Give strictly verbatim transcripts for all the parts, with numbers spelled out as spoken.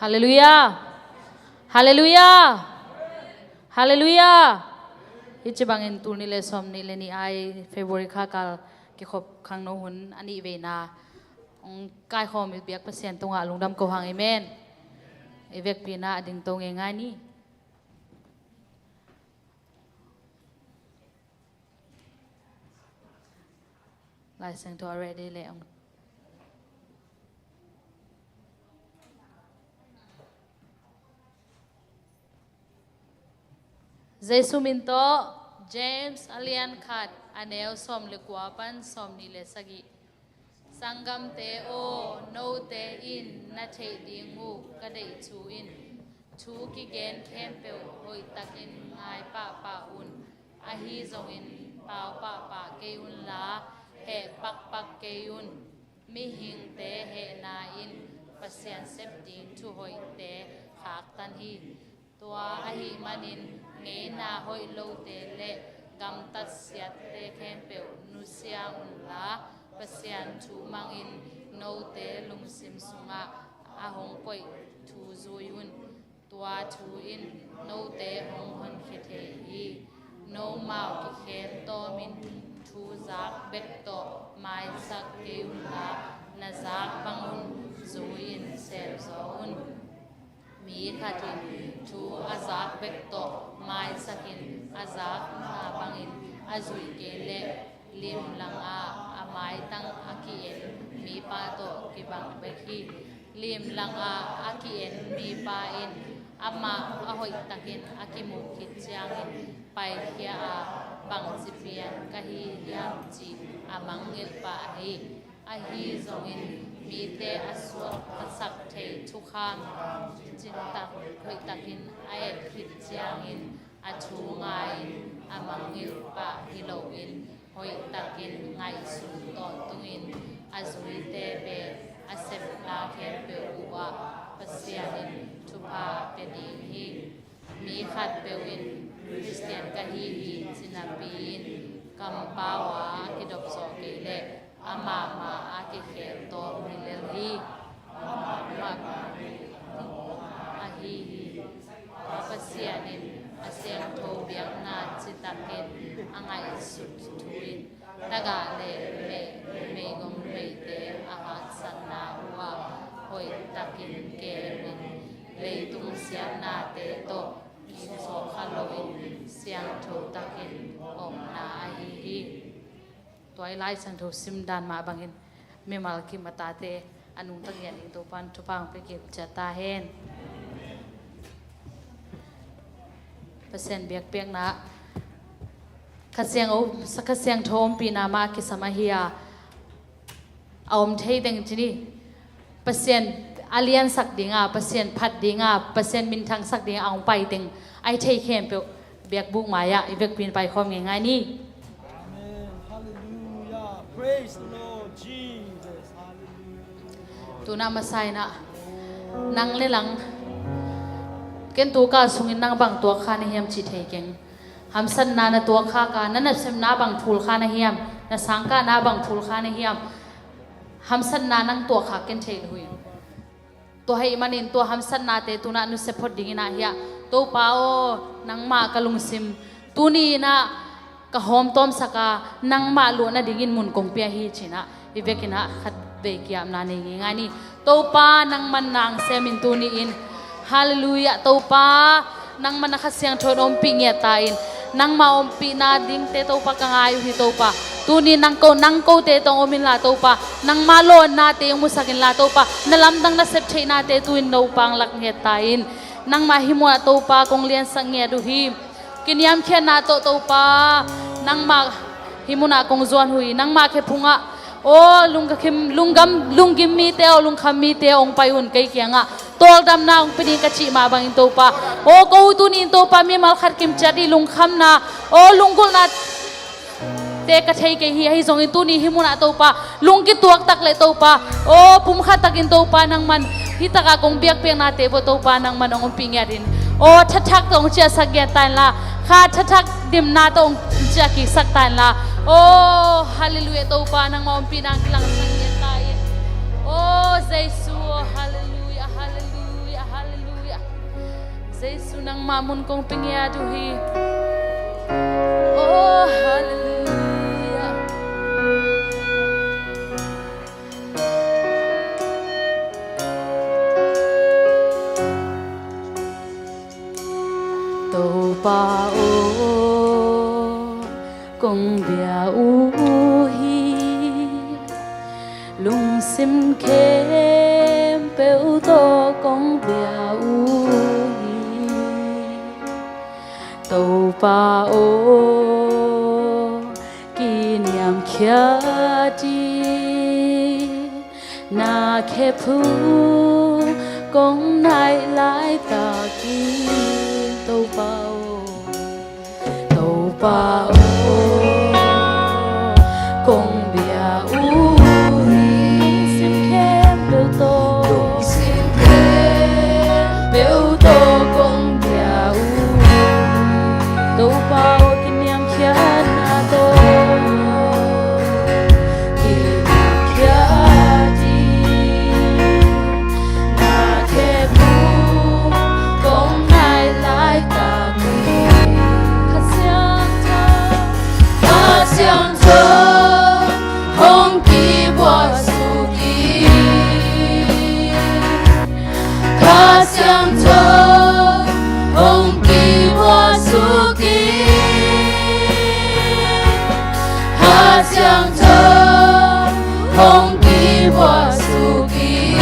Halleluiah. Halleluiah. Halleluiah. Hih ci bangin tul nih le sawm nih le nih ai February kha kal kikhop khangno hun a nih veina hong kaikhawm i biak Pasian tungah lungdam ko hang. Amen. I vekpi-in a dingto ngeingai ni. Lai Siangtho a ready le hong Jesu min tawh. James a lian khat a neu sawm le kua pan sawm nih le sagih. Sanggamte aw, note in na theih ding uh ka deih thu in thu kigen khempeuh hoihtakin ngai pahpah un. Ahi zongin pau pahpah kei unla heh pakpak kei un. Mihingte hehna in Pasian sep ding thu hoihte khaktan hi. Tua ahih manin ngeina hoih lote le gamtat siatte khempeuh nusia unla Pasian thu mangin note lungsim sungah a hong koih thu zui un. Tua thu in note hong honkhia thei hi. Nomau kikhen tawmin thu zak bek tawh maisak kei unla na zak bangun zui-in selzaw un. Mi khat in thu a zak bek tawh maisakin a zakna bangin a zuih kei leh limlanga a maitang a ki-en mipa tawh kibang bek hi. Limlanga a ki-en mipa in amah a hoihtakin a kimuh khit ciangin paikhia a, bangci pian ka hi hiam cih a mangngilh pah hi. Ahi zongin mite a suaktasak thei thukham cintak hoihtakin a et khit ciangin a thu ngai-in a mangngilh pah hi loin hoihtakin ngaihsun tawntungin a zuite pen a sepna khempeuh uhah Pasian in thupha a pia ding hi. Mi khatpeuh in Khristian ka hi hi ci napi-in kampau a kidop zawh kei leh amah mah a kikhel tawm hi lel hi. Amah ahi hi. Tua Pasian in a siangtho biakna citakin a ngaihsut thu in tagah le mei, meigong meite a haksatna uhah hoihtakin kemin leitung siatnate tawh kisawkha loin siangtho takin omna ahi hi. Tua i Lai Siangtho simdan mah bangin mimal kim a tate a nungta ngiat ding Topan thupha hong pia kim ciat ta hen. Pasian biakpiakna Kha Siang, Kha Siangtho ompihna mah a kisam ahi a, a om thei teng ci ni. Pasian a liansak dinga, Pasian phat dinga, Pasian minthangsak dinga a hong pai teng a hi thei khempeuh biakbuk mai-ah i vekpi-in paikhawm ngeingai ni. Amen. Hallelujah. Praise the Lord Jesus. Hallelujah. Tuna masa-in ah nang le nang, ken tu kal sungin nang bang tuak kha na hiam cih thei keng. Hamsatna na tuak kha ka, na nasepna bang phul kha na hiam, na sangkahna bang phul kha na hiam. Hamsatna nang tuak kha ken thei lo hi. Tua ahih manin tua hamsatnate tuna nuse phot dingin ah hiah, Topa aw, nangmah ka lungsim tuni-in ah ka hawmtawmsak a, nangmah luah nadingin mun kong pia hi ci-in ah i vekin ah khatvei ki-apna nei ngeingai ni. Topa nangman nang semin tuni-in, Halleluiah, Topa nangman na Kha Siangtho in ompih ngiat ta in. Nangmah ompihna dingte Topa ka ngai uh hi Topa. Tuni nang ko, nang kote tawh om inla Topa, nangmah lawnnate hong musak inla Topa, na lamdang na sep theihnate tu-in no pang lak ngiat ta in. Nangmah hih munah Topa kong liansak ngiat uh hi. Kiniamkhiatna tawh Topa nangmah hih munah kong zuan uh hi. Nangmah khe phungah aw, lungkim, lunggam, lunggim mite aw, lungkham mite aw, hong pai un kei kiangah. Tawldamna hong pia ding ka cih mah bangin Topa aw, ko uh tuni-in Topa mimal khat kimciat i lungkhamna aw, lunggulhnate ka thei kei hi. Ahi zongin tuni hih munah Topa lungkituak tak le Topa aw, pumkhat takin Topa nangman hih takah kong biakpiaknate bawh Topa nangman hong ompih ngiat in. Aw, thathak tawh hong ciahsak ngiat ta inla, kha thathak dimna tawh hong ciahkiksak ta inla. Aw, Halleluiah, Topa nangmah ompihna hong kilangsak ngiat ta in. Aw Jesu, Halleluiah, Halleluiah, Halleluiah. Mun kong pia ngiat uh hi. Oh, halleluiah. Topa aw, kong bia uh hi. Lungsim khempeuh tawh kong bia uh hi. Topa aw, kiniamkhiat in, na khephung kong naih laitakin. Topa aw, Topa aw, kong bia uh hi. Lungsim khempeuh tawh, lungsim khempeuh tawh kong bia uh hi. Topa aw, kiniamkhiatna tawh, kiniamkhiat in, na khephung kong naih laitakin. Kha Siangtho, Kha Siangtho hong kibuak suk in. Kha Siangtho hong kibuak suk in. Kha Siangtho hong kibuak suk in.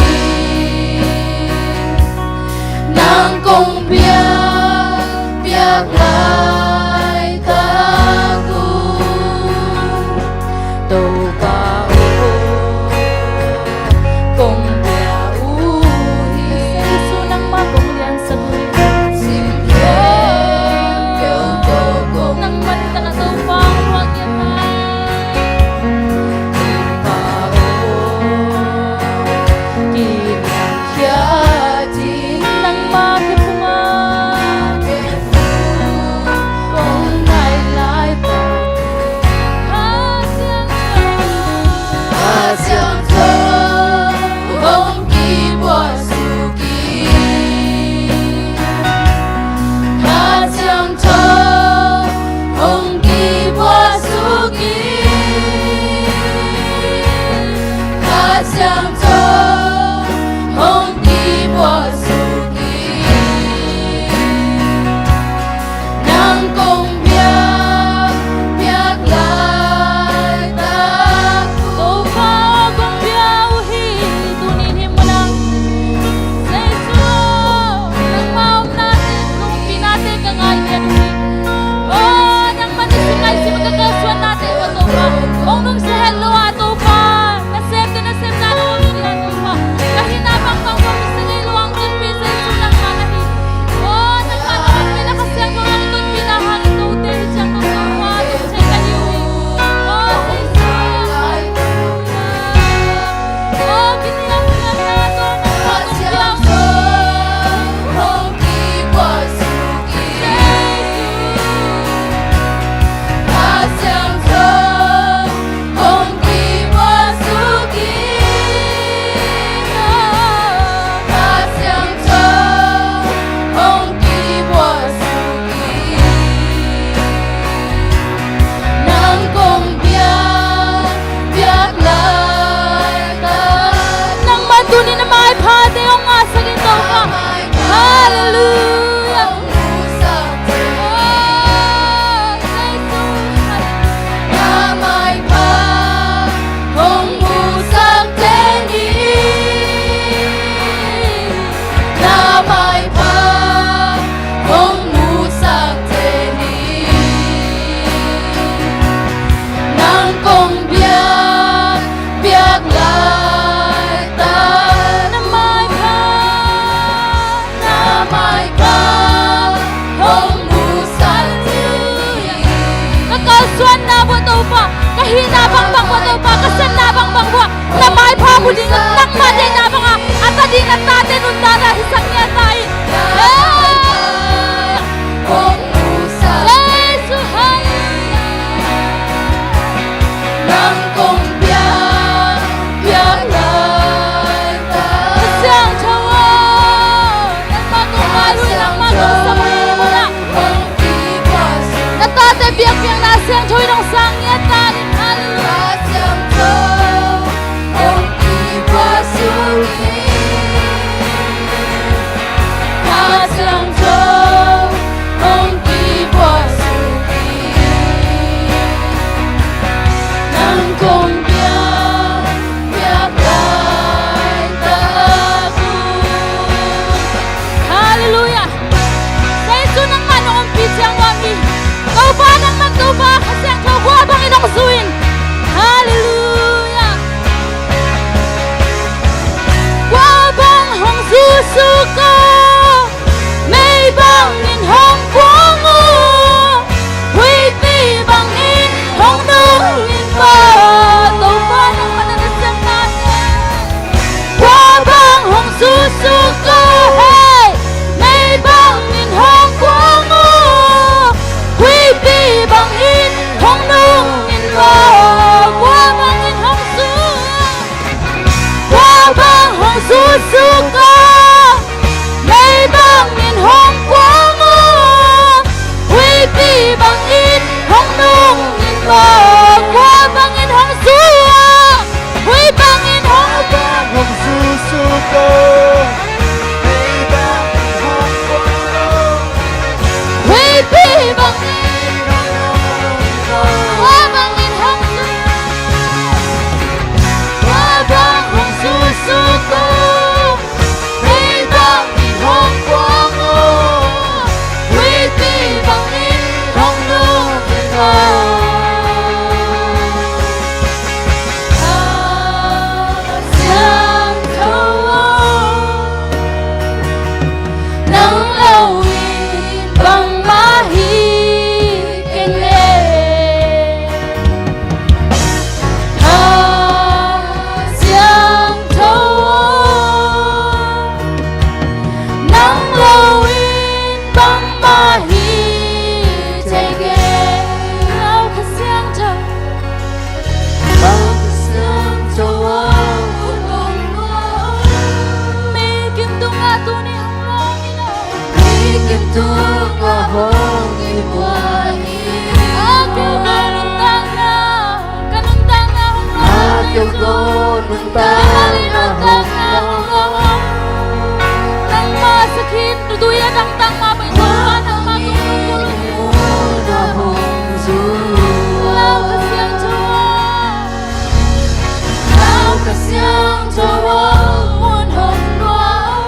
Nang kong biak, biak laitak uh, Topa aw, kong bia uh hi. Jesu, nangmah kong liansak uh hi. Lungsim khempeuh tawh kong, nangmah deihtak a Topa, hong luah ngiat ta. Topa aw, kiniamkhiat in, nangmah khephung ah, khephung kong naih laitakin. Kha Siangtho, Kha Siangtho hong kibuak suk in. Kha Siangtho hong kibuak suk in. Kha Siangtho hong kibuak suk in. Nang kong biak, biak laitak uh, Topa kong bia uh hi. Tuni in hih munah Jesu, nangmah omnate, kong pinate ka ngai lian uh hi. Oh, nangmah nisim naisim ka kalsuannate uh ah Topa, hong nungsia het lo ah Topa, nasemte nasepna hong nungsia Topa, ka hihna bangbang hong nungsia ngei lo hong tunpih Jesu nangmah na hi. Oh, nangmah na hong tunpih na Kha Siangtho hong tunpih na hang in kote hi ciang Topa, hong tunpih ka hi uh hi. Oh, Jesu. Nang kong biak, biak laitak. Nangmah tuni na maiphate hong ngahsak in Topa. Halleluiah. Oh, Jesu. Na maipha hong musak teng in. Na maipha hong musak teng in. Nang kong biak, biak laitak. Na maipha, na maipha hong musak teng in. Ka kalsuanna uh ah Topa, ka hihna bangbang uh ah Topa, ka sepna bangbang uh ah na maipha mu ding, nangmah deihna bangah a ta ding na tate nuntakna hisak ngiat ta in. Jesu, halleluiah. Nang kong biak, biak laitak. Kha Siangtho aw, nangmah kong ngai uh hi, nangmah kong sam uh hi. Tung a hong i buai hi. A keu ko nuntakna, ka nuntakna hong lo. A keu ko nuntakna hong lo. Nangmah sakhin, tutu ya dangtak mah pai, nangmah, nangmah tung tung tung. Lau Kha Siangtho. Lau Kha Siangtho aw, mun hong luah.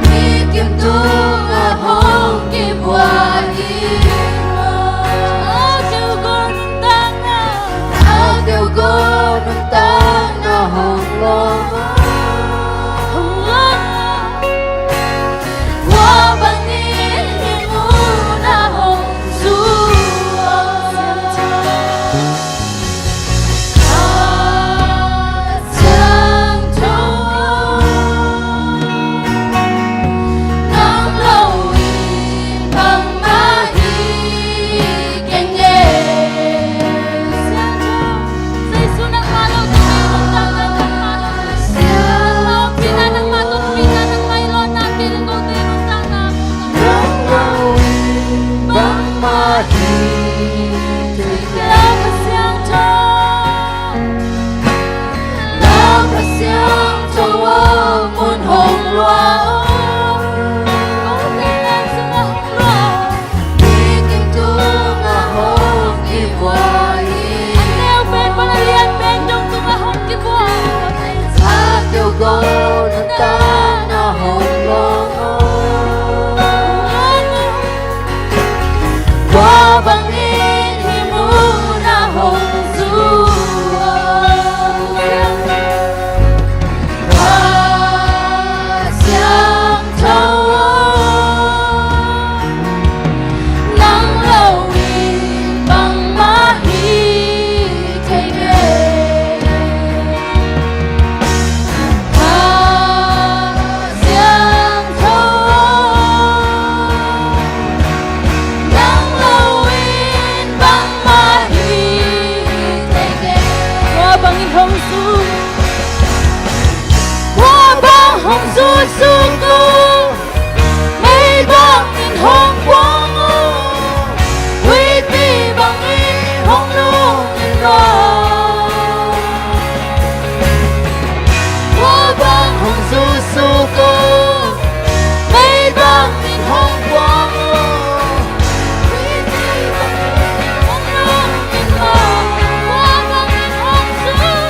Mi kim tung a hong kibuai hi maw. A keu ko nuntakna, a keu ko nuntakna hong lo. Hong lo. Tua bangin hih mun ah hong zuau. Kha Siangtho, nang lo in bangmah hi keng e. Jesu nangmah lo, nangmah lo, nangmah lo. Nangmah ompihna, nangmah tungpihna, nangmah i lawnna, pi leh kote nuntakna. Nang lo in bangmah hi. Lau Kha Siangtho. Lau Kha Siangtho aw, mun hong luah. Kote nang sungah hong luah. Mi kim tung a hong kibuai hi. A neu pen pan a lian pen dong tung a hong kibuai. A keu ko nuntakna hong lo. Tua bangin hih mun ah hong zuau. Kha Siangtho, nang lo in bangmah hi thei keng. Kha Siangtho, nang lo in bangmah hi thei keng. Tua bangin hong zu, tua bang hong zu suk uh. Mei bangin hong kuang uh. Huihpi bangin hong nung in maw. Tua bang hong zu suk uh. Mei bangin hong kuang uh. Huihpi bangin hong nung in maw. Tua bangin hong zu uh.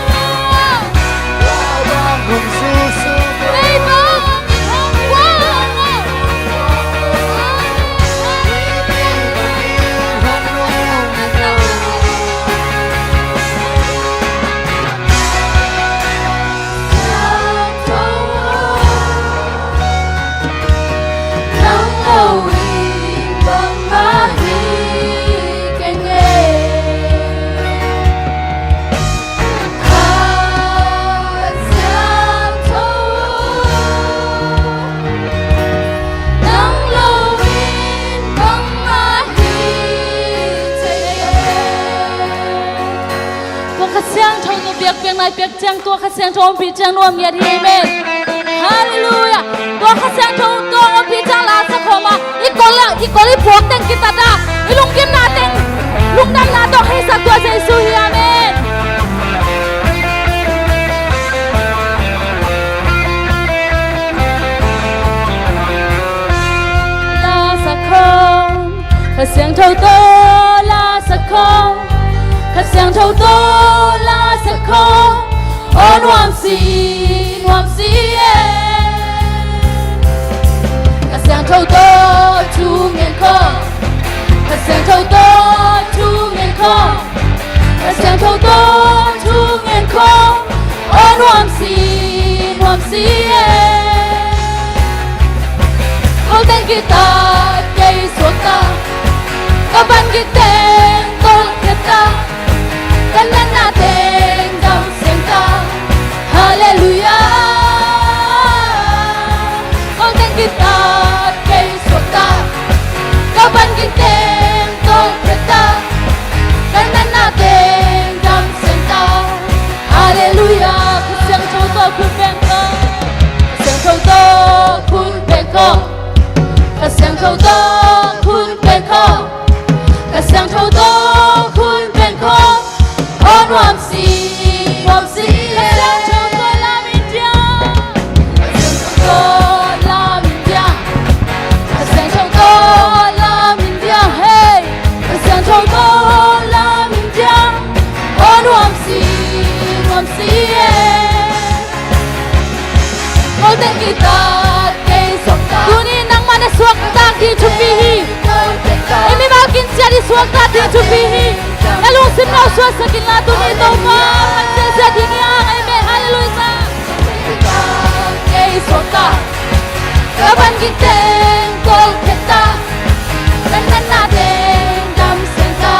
Kha Siangtho, nang lo in bangmah hi thei keng. Tua Kha Siangtho tawh biakpiakna i piak ciang, tua Kha Siangtho ompih ciang nuam ngiat hi. Amen. Halleluiah. Tua Kha Siangtho tawh ompih ciang la sa khawm a, i kol a, i kol i phuak teng kitat a, i lunggimna teng lungdamna tawh heisak tua Jesu hi. Amen. La sa khawm, Kha Siangtho tawh la sa khawm, Kha Siangtho tawh la sa khawm. Aw nuam si, nuam si e. Kha Siangtho tawh thu ngen khawm, Kha Siangtho tawh thu ngen khawm, Kha Siangtho tawh thu ngen khawm. Aw nuam si, nuam si e. Kol teng kitat kei suakta, ka van gik teng tolh khiatta, ka natna teng dam siangta. Halleluiah. Kol teng kitat kei suakta, ka van gik teng tolh khiatta, ka natna teng dam siangta. Halleluiah. Kha Siangtho tawh khut beng khawm, Kha Siangtho tawh Siangtho tawh hun pen khawm, ka Siangtho tawh hun pen khawm, aw nuam si, nuam si e. Ka Siangtho tawh lam in diang, ka Siangtho tawh lam in diang, ka Siangtho tawh lam in diang, hey. Ka Siangtho tawh lam in diang, aw nuam si, nuam si e. Ko teng kitat kei suakta. Tuni nangmah na suakta ding thupi hi. I mimal kinciat i suakta ding thupi hi. Na lungsim na suaksak inla tuni Topa, man ziahziah ding hi hang. Amen. Halleluiah. Kei suakta. Ka van gik teng tolkhiat ta. Ka natna teng damsiang ta.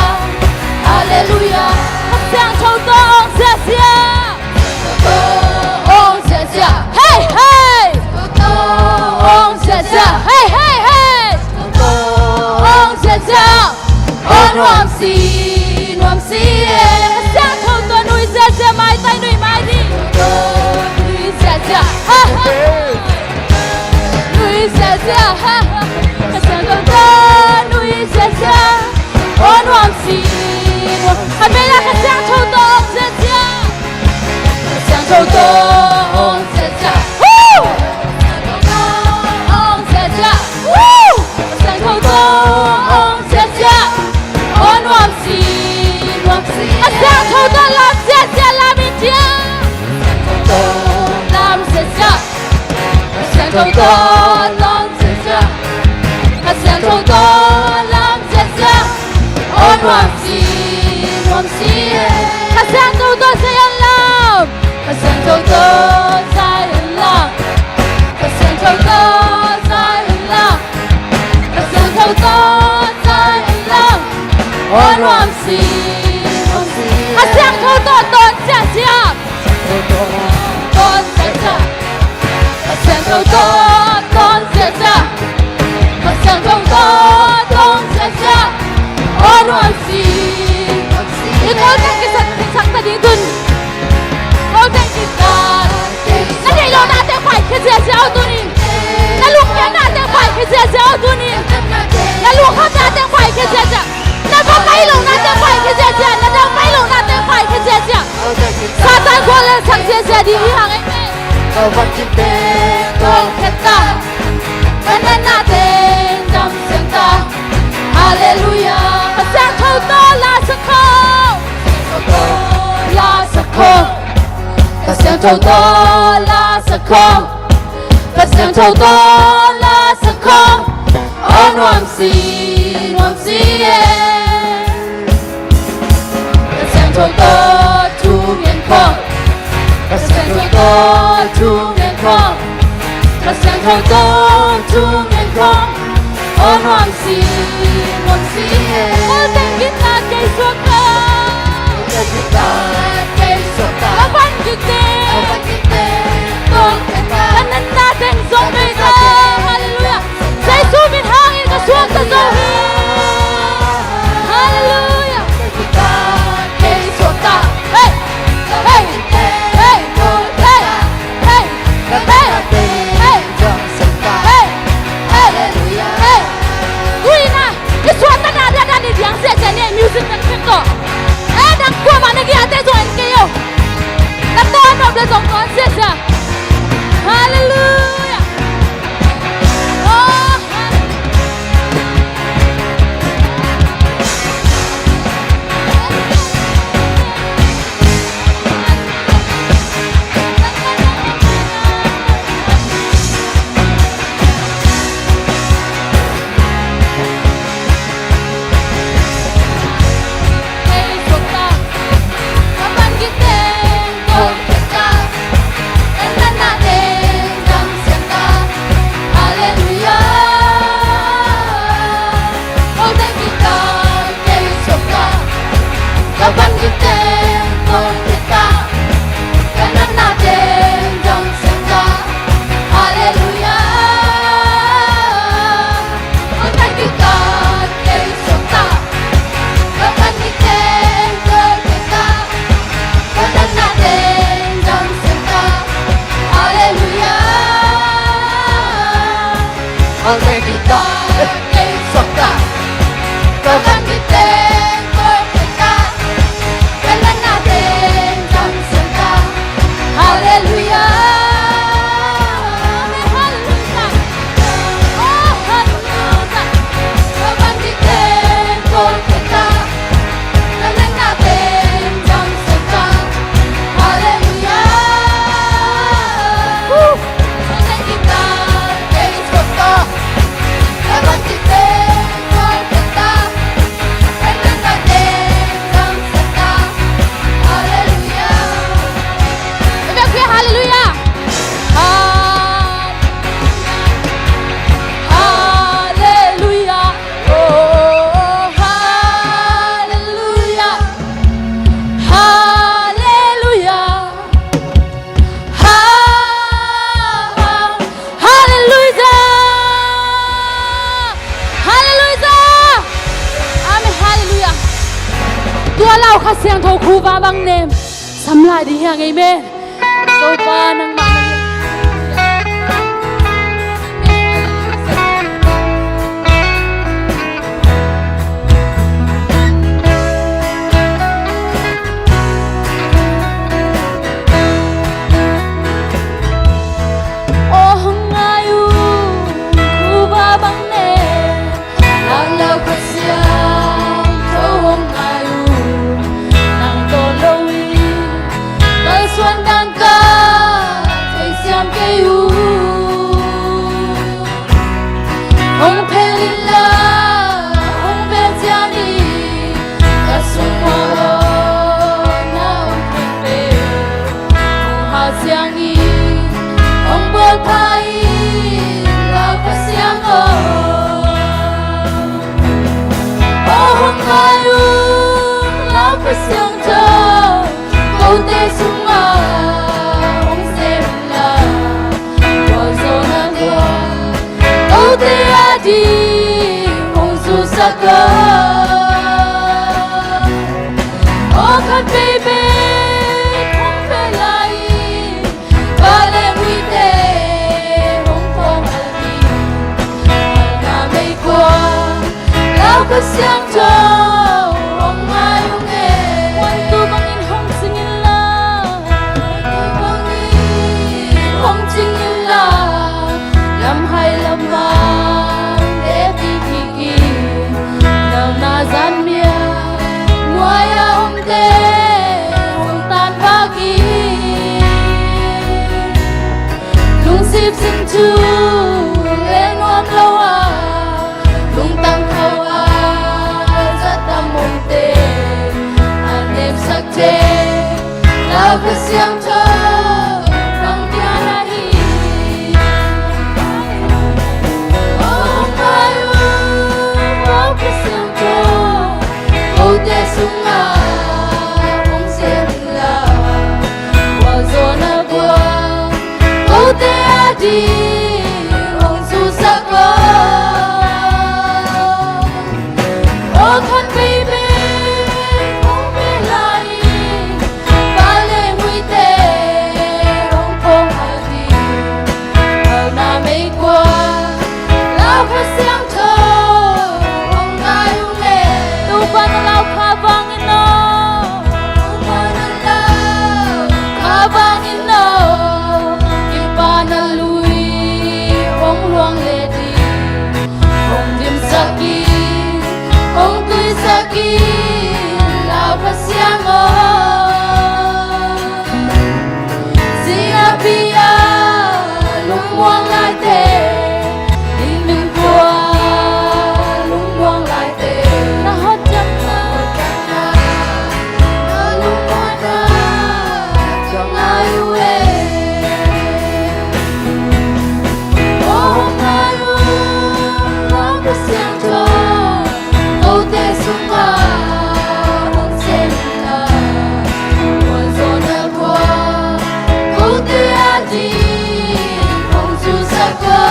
Halleluiah. Ka Siangtho tawh ong ziahziah. Ong ziahziah. Hey, hey. Ong ziahziah. Hey, hey, hey. Ong ziahziah. Aw nuam si, nuam si e. Ka Siangtho tawh nui ziahziah, maitai nui mai ding. Nui ziahziah. Ha, ha. Nui ziahziah. Ha, ha. Ka Siangtho tawh nui ziahziah. Aw nuam si, nuam. Ka Siangtho tawh ong ziahziah. Ka Siangtho tawh ong ziahziah. Woo! Ong ziahziah. Woo! Ka Siangtho tawh ong ziahziah. Aw nuam si, nuam si. Ka Siangtho tawh lam ziahziah, lam in diang. Lam ziahziah. Ka Siangtho tawh lam ziahziah. Ka Siangtho tawh lam ziahziah. Aw nuam si, nuam si e. Ka Siangtho tawh zai in lam. Ka Siangtho tawh zai in lam. Ka Siangtho tawh zai in lam. Ka Siangtho tawh zai in lam. Aw nuam si, nuam si e. Ka Siangtho tawh tawn ziahziah. Tawn ziahziah. Ka Siangtho tawh tawn ziahziah. Ka Siangtho tawh tawn ziahziah. Aw nuam si, nuam si e. I Kawlgam kisat, kisat ta ding tun. Kawlgam kisat. Na deih lohnate paikhia ziahziah aw tuni. Na lungkiatnate paikhia ziahziah aw tuni. Na lungkhamnate paikhia ziahziah. Na va pai lohnate paikhia ziahziah. Na dang pai lohnate paikhia ziahziah. Satan guallelsak ziahziah ding hi hang. Amen. Ka van gik teng tolkhiat ta. Ka natna teng damsiang ta. Halleluiah. Ka Siangtho tawh la sak khawm. La sak khawm. Ka Siangtho tawh la sak khawm. Ka Siangtho tawh la sak khawm. Aw nuam si, nuam si e. Ka Siangtho tawh thungen khawm. Ka Siangtho tawh thungen khawm. Ka Siangtho tawh thungen khawm. Aw nuam si, nuam si e. Kawlgam gikna kei suakta. Kawlgam gikna kei suakta. Ka van gik teng. Ka van gik teng tolkhiat ta. Ka natna teng zong bei ta. Halleluiah. Jesu min hangin ka suakta zo hi. Halleluiah. Kei suakta. Hey. Hey. Hey. Hey. Hey. Hey. Hey. Hey. Hey. Hey. Tuina i suakta na dan dan i Bang nem sam lai ding hi hang, amen. Topa nangmah na lian. Aw hong ngai un, kuva bang nem. Nang lau Kha Siangtho hong ngai un, nang tawh lo in kalsuan dan ka theisiam kei un. Hong phel inla, hong phel ciang in, ka sungah aw na hong phel pen hong hat ciangin hong buak pha in, lau Kha Siangtho. Aw hong ngai un, lau Kha Siangtho, kote sungah hong sem inla, gualzawhna gual kote ading hong susak a. Aw khat veivei hong phel lai in, vale muite hong phawk halh in, halhna meikuang lau Kha Siangtho hong ngai ung e. Muantu bangin hong cing inla, muantu bangin hong cing inla, lamhai lamvang te kikik in, nau na zan mia nuai a omte hong tanvak in. Lungsim sin thu lel nuam lo a, lungtang khauh a zat tam omte a nemsak thei lau Kha Siangtho bang pian ahi. Aw hong ngai un, lau Kha Siangtho, kote sungah hong sem inla, gualzawhna gual kote ading hong susak a. Aw khat veivei hong phel lai in, vale muite hong phawk halh in, halhna meikuang lau Kha Siangtho hong ngai ung e. Topa na lau kha vang in aw, Topa na lau kha vang in aw, i Pa na lui hong luang le ding, hong dimsak in, hong tuisak in, lau Kha Siang aw. Sinapi a lungmuang laite, Tingmingpua lungmuang laite, na hot ciangin, na hot ciangin, na lungmuanna ka ngai uh e. Aw hong ngai un, lau Kha Siangtho, kote sungah hong sem inla, gualzawhna gual kote ading hong susak a.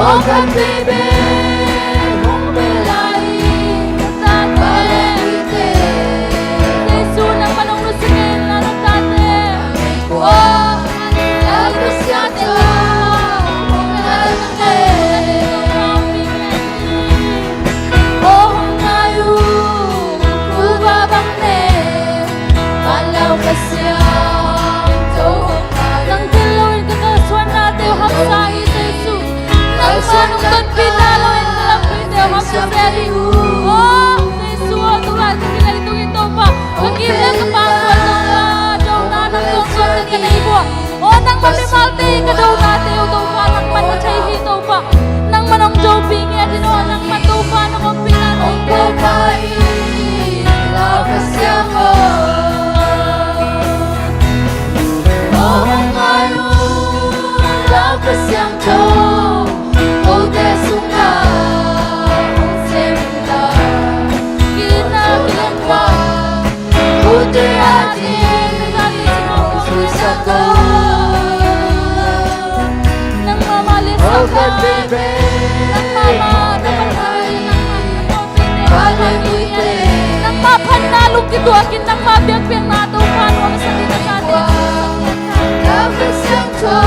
Aw khat veivei hong phel lai in, vale muite, Jesu nangman hong nusia in la, na tate meikuang lau Kha Siangtho hong ngai un e. Aw hong ngai un, kuva bang nem. Van lau Kha Siangtho hong ngai un, nang tel loin ka kalsuannate uh haksa hi Jesu. Nangman hong tonpih ta loin ka lampite uh haksa hi. Aw Jesu aw, tu laitakin leitung in Topa, ka gim le ka pam tuan Topa, dona nang tuang tuan ka nei uh a. Aw nangman mimalte in ka donate uh Topa, nangman na thei hi Topa. Nangman hong dopih ngiat in aw, nangman Topa nong ompihna, hong Topa in, lau Kha Siang aw. Aw hong ngai un, lau Kha Siangtho, kote sungah hong sem inla, ki-itna kilem kua kote ading hong susak a. Nang mahmah leh, nang mahmah, nang Kituakin nangmah biakpiakna Topa nuamsa ding a tate. Lau Kha Siangtho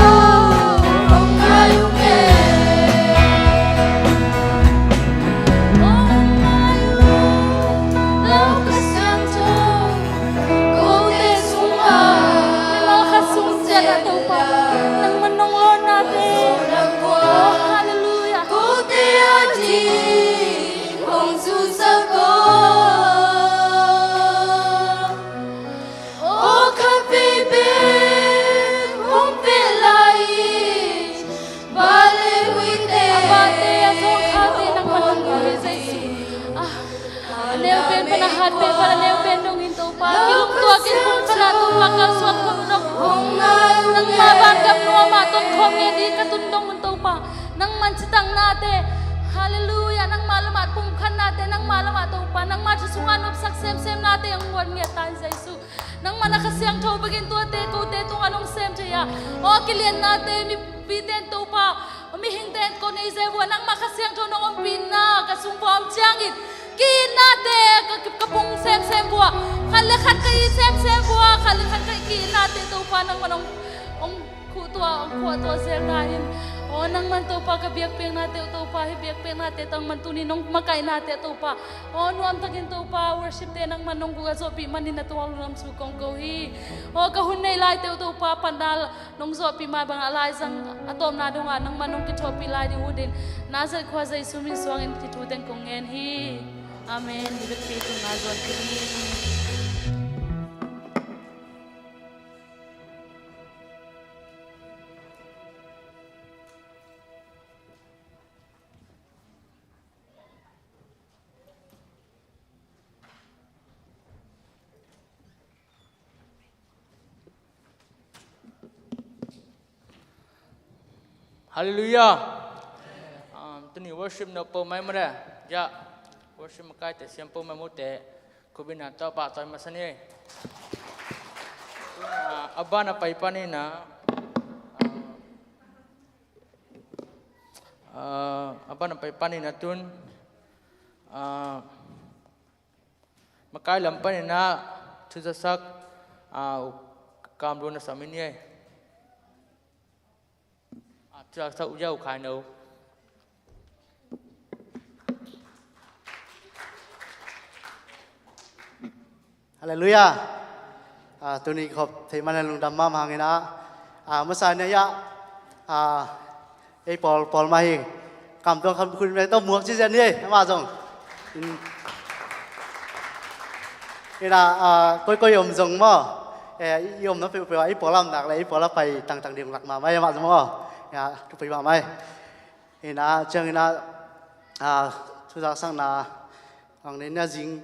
hong ngai ung e. Hong ngai ung, Lau Kha Siangtho kote sungah. Lau Kha sung ciat ah Topa, nangman nong lawnnate. Oh, halleluiah. Kote a ding hong zusak aw. Aw kha vei bek hong pia lai in, vale huite. A vate a zawngkhate nangman hong guh hi Jesu. Ah, a neu pen pan a hat pen pan a neu pen dongin Topa, kilungtuakin pumkhatna Topa kalsuan khawm dong. Nangmah vangam nuamah tongkhawm nge ding ka tun dong un Topa. Nangman citaknate, halleluiah, nangmah lamah pumkhatnate, nangmah lamah Topa, nangmah thu sungah nopsak semsemnate hong guan ngiat ta in Jesu. Nangmah na Kha Siangtho bekin tuate kote tungah nong sem thei a. Aw kiliatnate mipite in Topa, mihingte in ko nei ze vua, nangmah Kha Siangtho nong ompihna ka sung vua om ciangin ki-itnate ka, ka pung semsem vua, khat le khat ka it semsem vua, khat le khat ka ki-itnate Topa nangmah nong, nong khuh tua, khuah tua zel ta in. Aw nangman Topa ka biakpiaknate uh Topa, hih biakpiaknate tangman tuni nong makaihnate Topa. Aw nuamtakin Topa worship te nangman nong guh a zawhpih manin na tungah lungdam thu kong ko hi. Aw ka hun nei laite uh Topa pandal nong zawhpih mah bangah laizang a tawpna dongah nangman nong kithawhpih lai ding uh din Nazareth khua Jesu min suangin hih thu teng kong ngen hi. Amen. Ni bekpi tun na zuan khin hi. Halleluiah. Um, tuni worship no po mai mare. Ya, worship makai te siam po mai mute. Kubina tawh pahtawi masa ni. Tuna a ban a pai panin ah, ah, a ban a pai panin ah tun, ah, makai lam panin ah thuzaksak, ah, U Kam Lun a sam i ni ei. Ah, thuzaksak U Yau Khai No. Halleluiah. Ah, tuni khop thei man lungdam mahmah hangin ah, ah, masa ni ah, ah, ei pawl, pawl mah hi. Kam tuang kham khun meng tawh muak ci zen hi ei, amah zong. In, in ah, ah, koikoi om zong maw. Eh, i omna peuhpeuh ah, i pawl a om nak le, i pawl a pai tangtang ding lak mahmah ei, amah zong maw. Ya, thupi mahmah ei. In ah, ciangin ah, ah, thuzaksakna, ang nen a zing.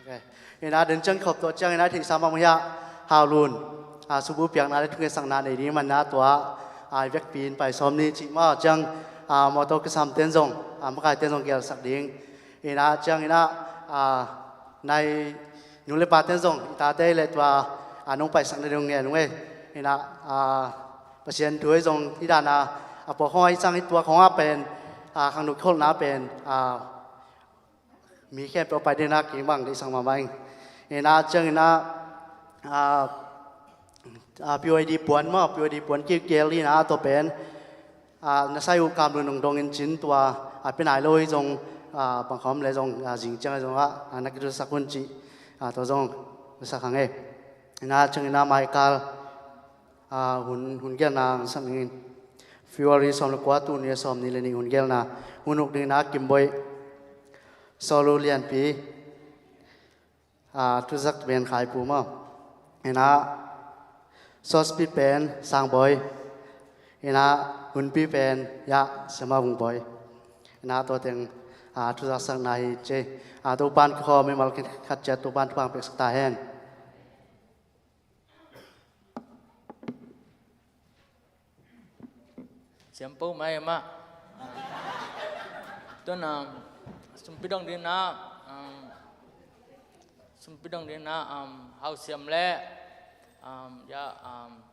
Ok. In ah, den ciang khop tawh ciangin ah, theihsa mahmah hi ah, Hau Lun, ah, subu piakna le thungetsakna nei ding man ah tua, ah, i vekpi in pai sawm ni cih mah ciang, ah, mawtaw kisam ten zong, ah, makai ten zong gelsak ding. In ah, ciangin ah, ah, nai nu le pa ten zong, i tate le tua, ah, nong paisakna ding ngen ung ei. In ah, ah, Pasian thu ei zong, i dan ah, a pua khong ah i cang i tua khong ah pen, ah, khangno kholhna pen, ah, mi khempeuh a pai ding ah kibang deihsak mahmah ing. In ah, ciangin ah, ah, ah, P Y D puan maw, P Y D puan kiukel in ah, tua pen, ah, na sai uh Kam Lun nong dongin cin tua, ah, pi nai lo hi zong, ah, bang khawm le zong, ah, zing ciang zong ah, ah, na kitusak hun cih, ah, tua zong, na sak hang ei. In ah, ciangin ah Michael, ah, hun, hun gelna ang sak ning in. February sawm le kua, tuni a sawm ni le nih hun gelna. Hun uk dingin ah Kim Boih, Solo Lianpi, ah, thuzak pen Khai Pu maw. In ah, sawspi pen Sang Bawi. In ah, hunpi pen, ya, Siama Vung Bawi. In ah, tua teng, ah, thuzaksakna hi ci. Ah, Topan kikhawm mimal khat ciat Topan thupha piaksak ta hen. Siam po mai mah. Tun, um, sumpi dong ding na, um, sumpi dong ding na, um, Hau Siam le, um, ya, um,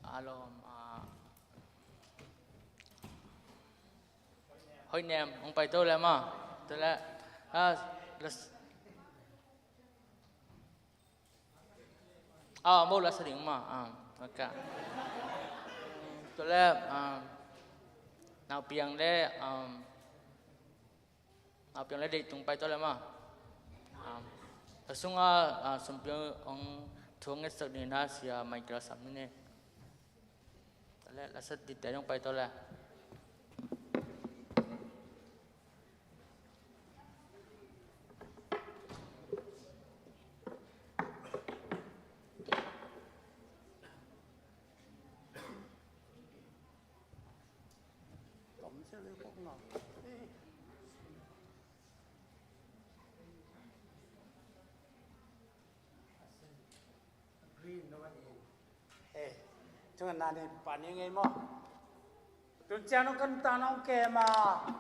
alom, uh, Hoih Nem, hong pai to le maw. Tua leh, ah, las-, ah, mo la sa ding ma, ah, okay. Tua leh, ah, nau piang leh, ah, nau piang leh dei tung pai tua leh ma. Ah, a sunga, ah, sumpi ong thu ngetsak ni na sia mai kira sam ni ne. Tua leh, la sa dite ong pai tua leh. Green no one in. Eh, tunga nani pani ngei mo. Tun ciang nong kan ta nong kem a,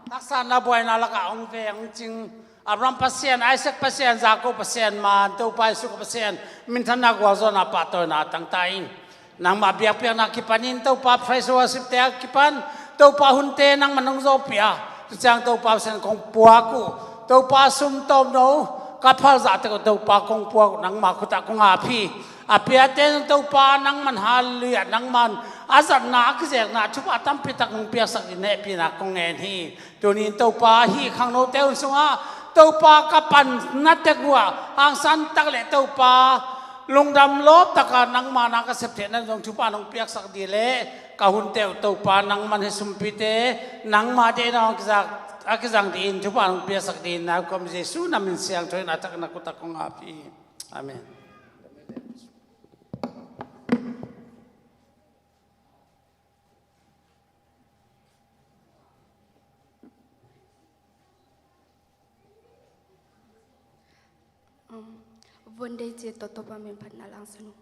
taksa na buaina lakah hong veng hong cing Abraham Pasian, Isaac Pasian, Jacob Pasian, man Topa Jesu Pasian minthanna gualzawhna pahtawina tangta in. Nangmah biakpiakna kipanin Topa praise worship te a kipan Topa hunte nangmah nong zawpih a, tu ciang Topa Pasian kong puak uh, Topa sum tawm no ka phal zahtek uh Topa kong puak uh, nangmah khutah kong ap hi. A piate nung Topa nangman halleluiah, nangman a zatna a kizekna thupha tampi tak nong piaksak in hehpihna kong ngen hi. Tunin Topa hih khangnote hun sungah Topa ka pan na tek uh ah hangsan tak leh Topa lungdam lawp taka nangma na ka sep theihna zong thupha nong piaksak dih leh ka hunte uh Topa nangman hih sumpite nangma deihna a kizang, a kizang dih in thupha nong piaksak dih in na kawm Jesu na min siangtho in a tak na khutah kong ap hi. Amen. Um, Vondei ci tawh Topa min phatna la hong san uh.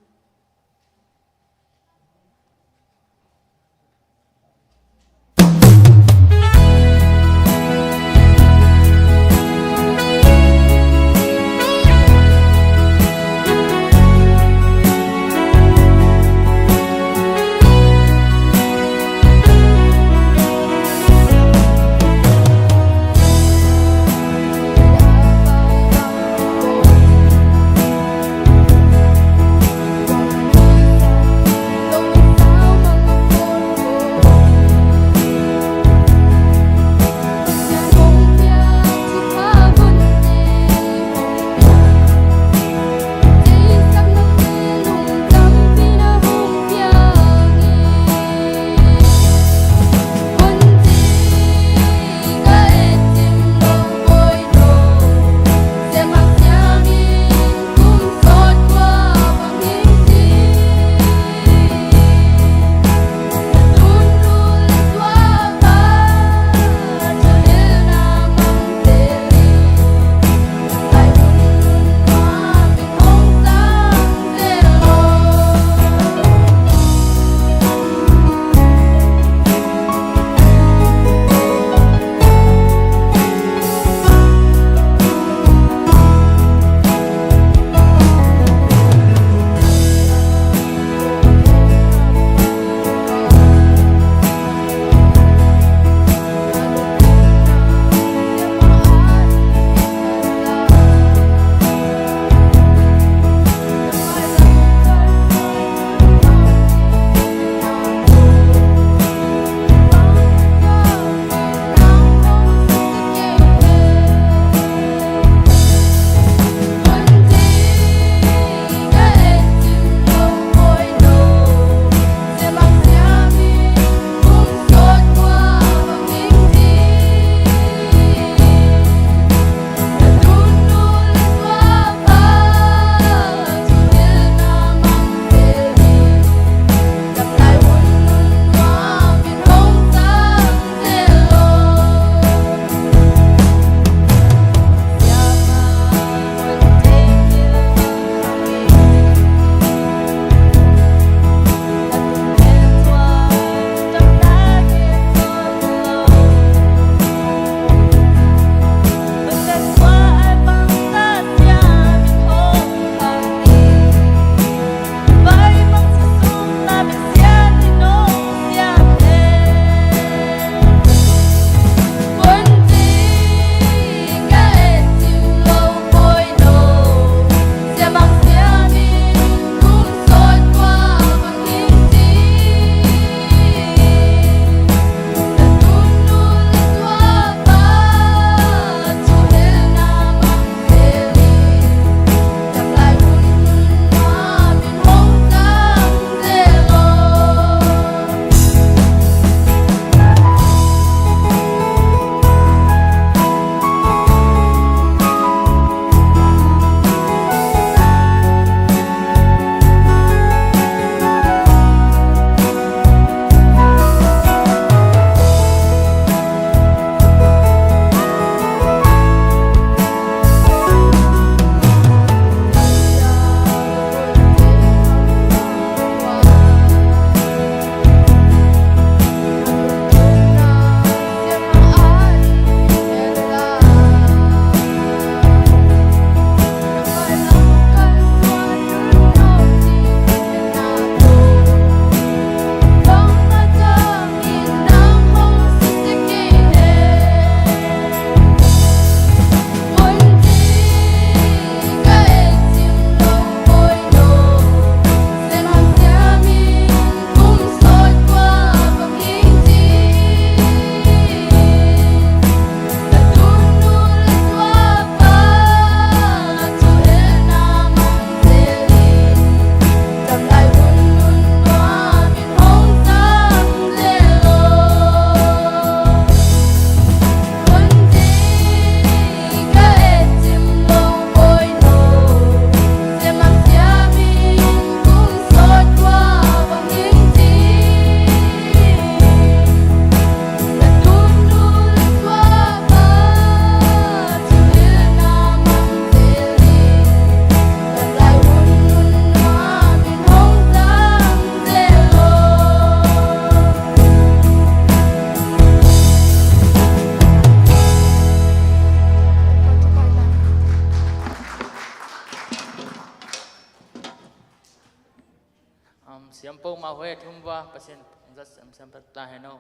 Siampu mah huai thum va Pasian zat siam siam pek ta hen aw.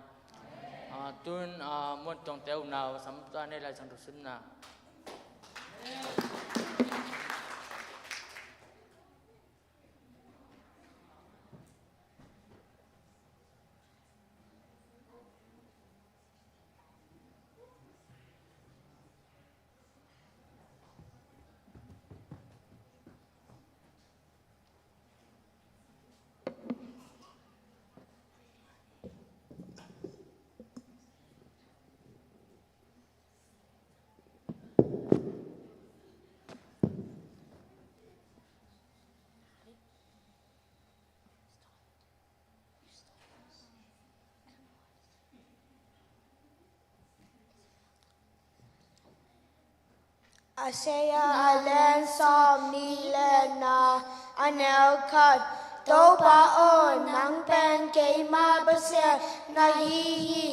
Ah, tun, ah, Muan Tuangte unau sam ta nei lai sang tu sin na. Isaiah a lian sawm nih le nga, a neu khat. Topa aw, nang pen keima Pasian na hi hi.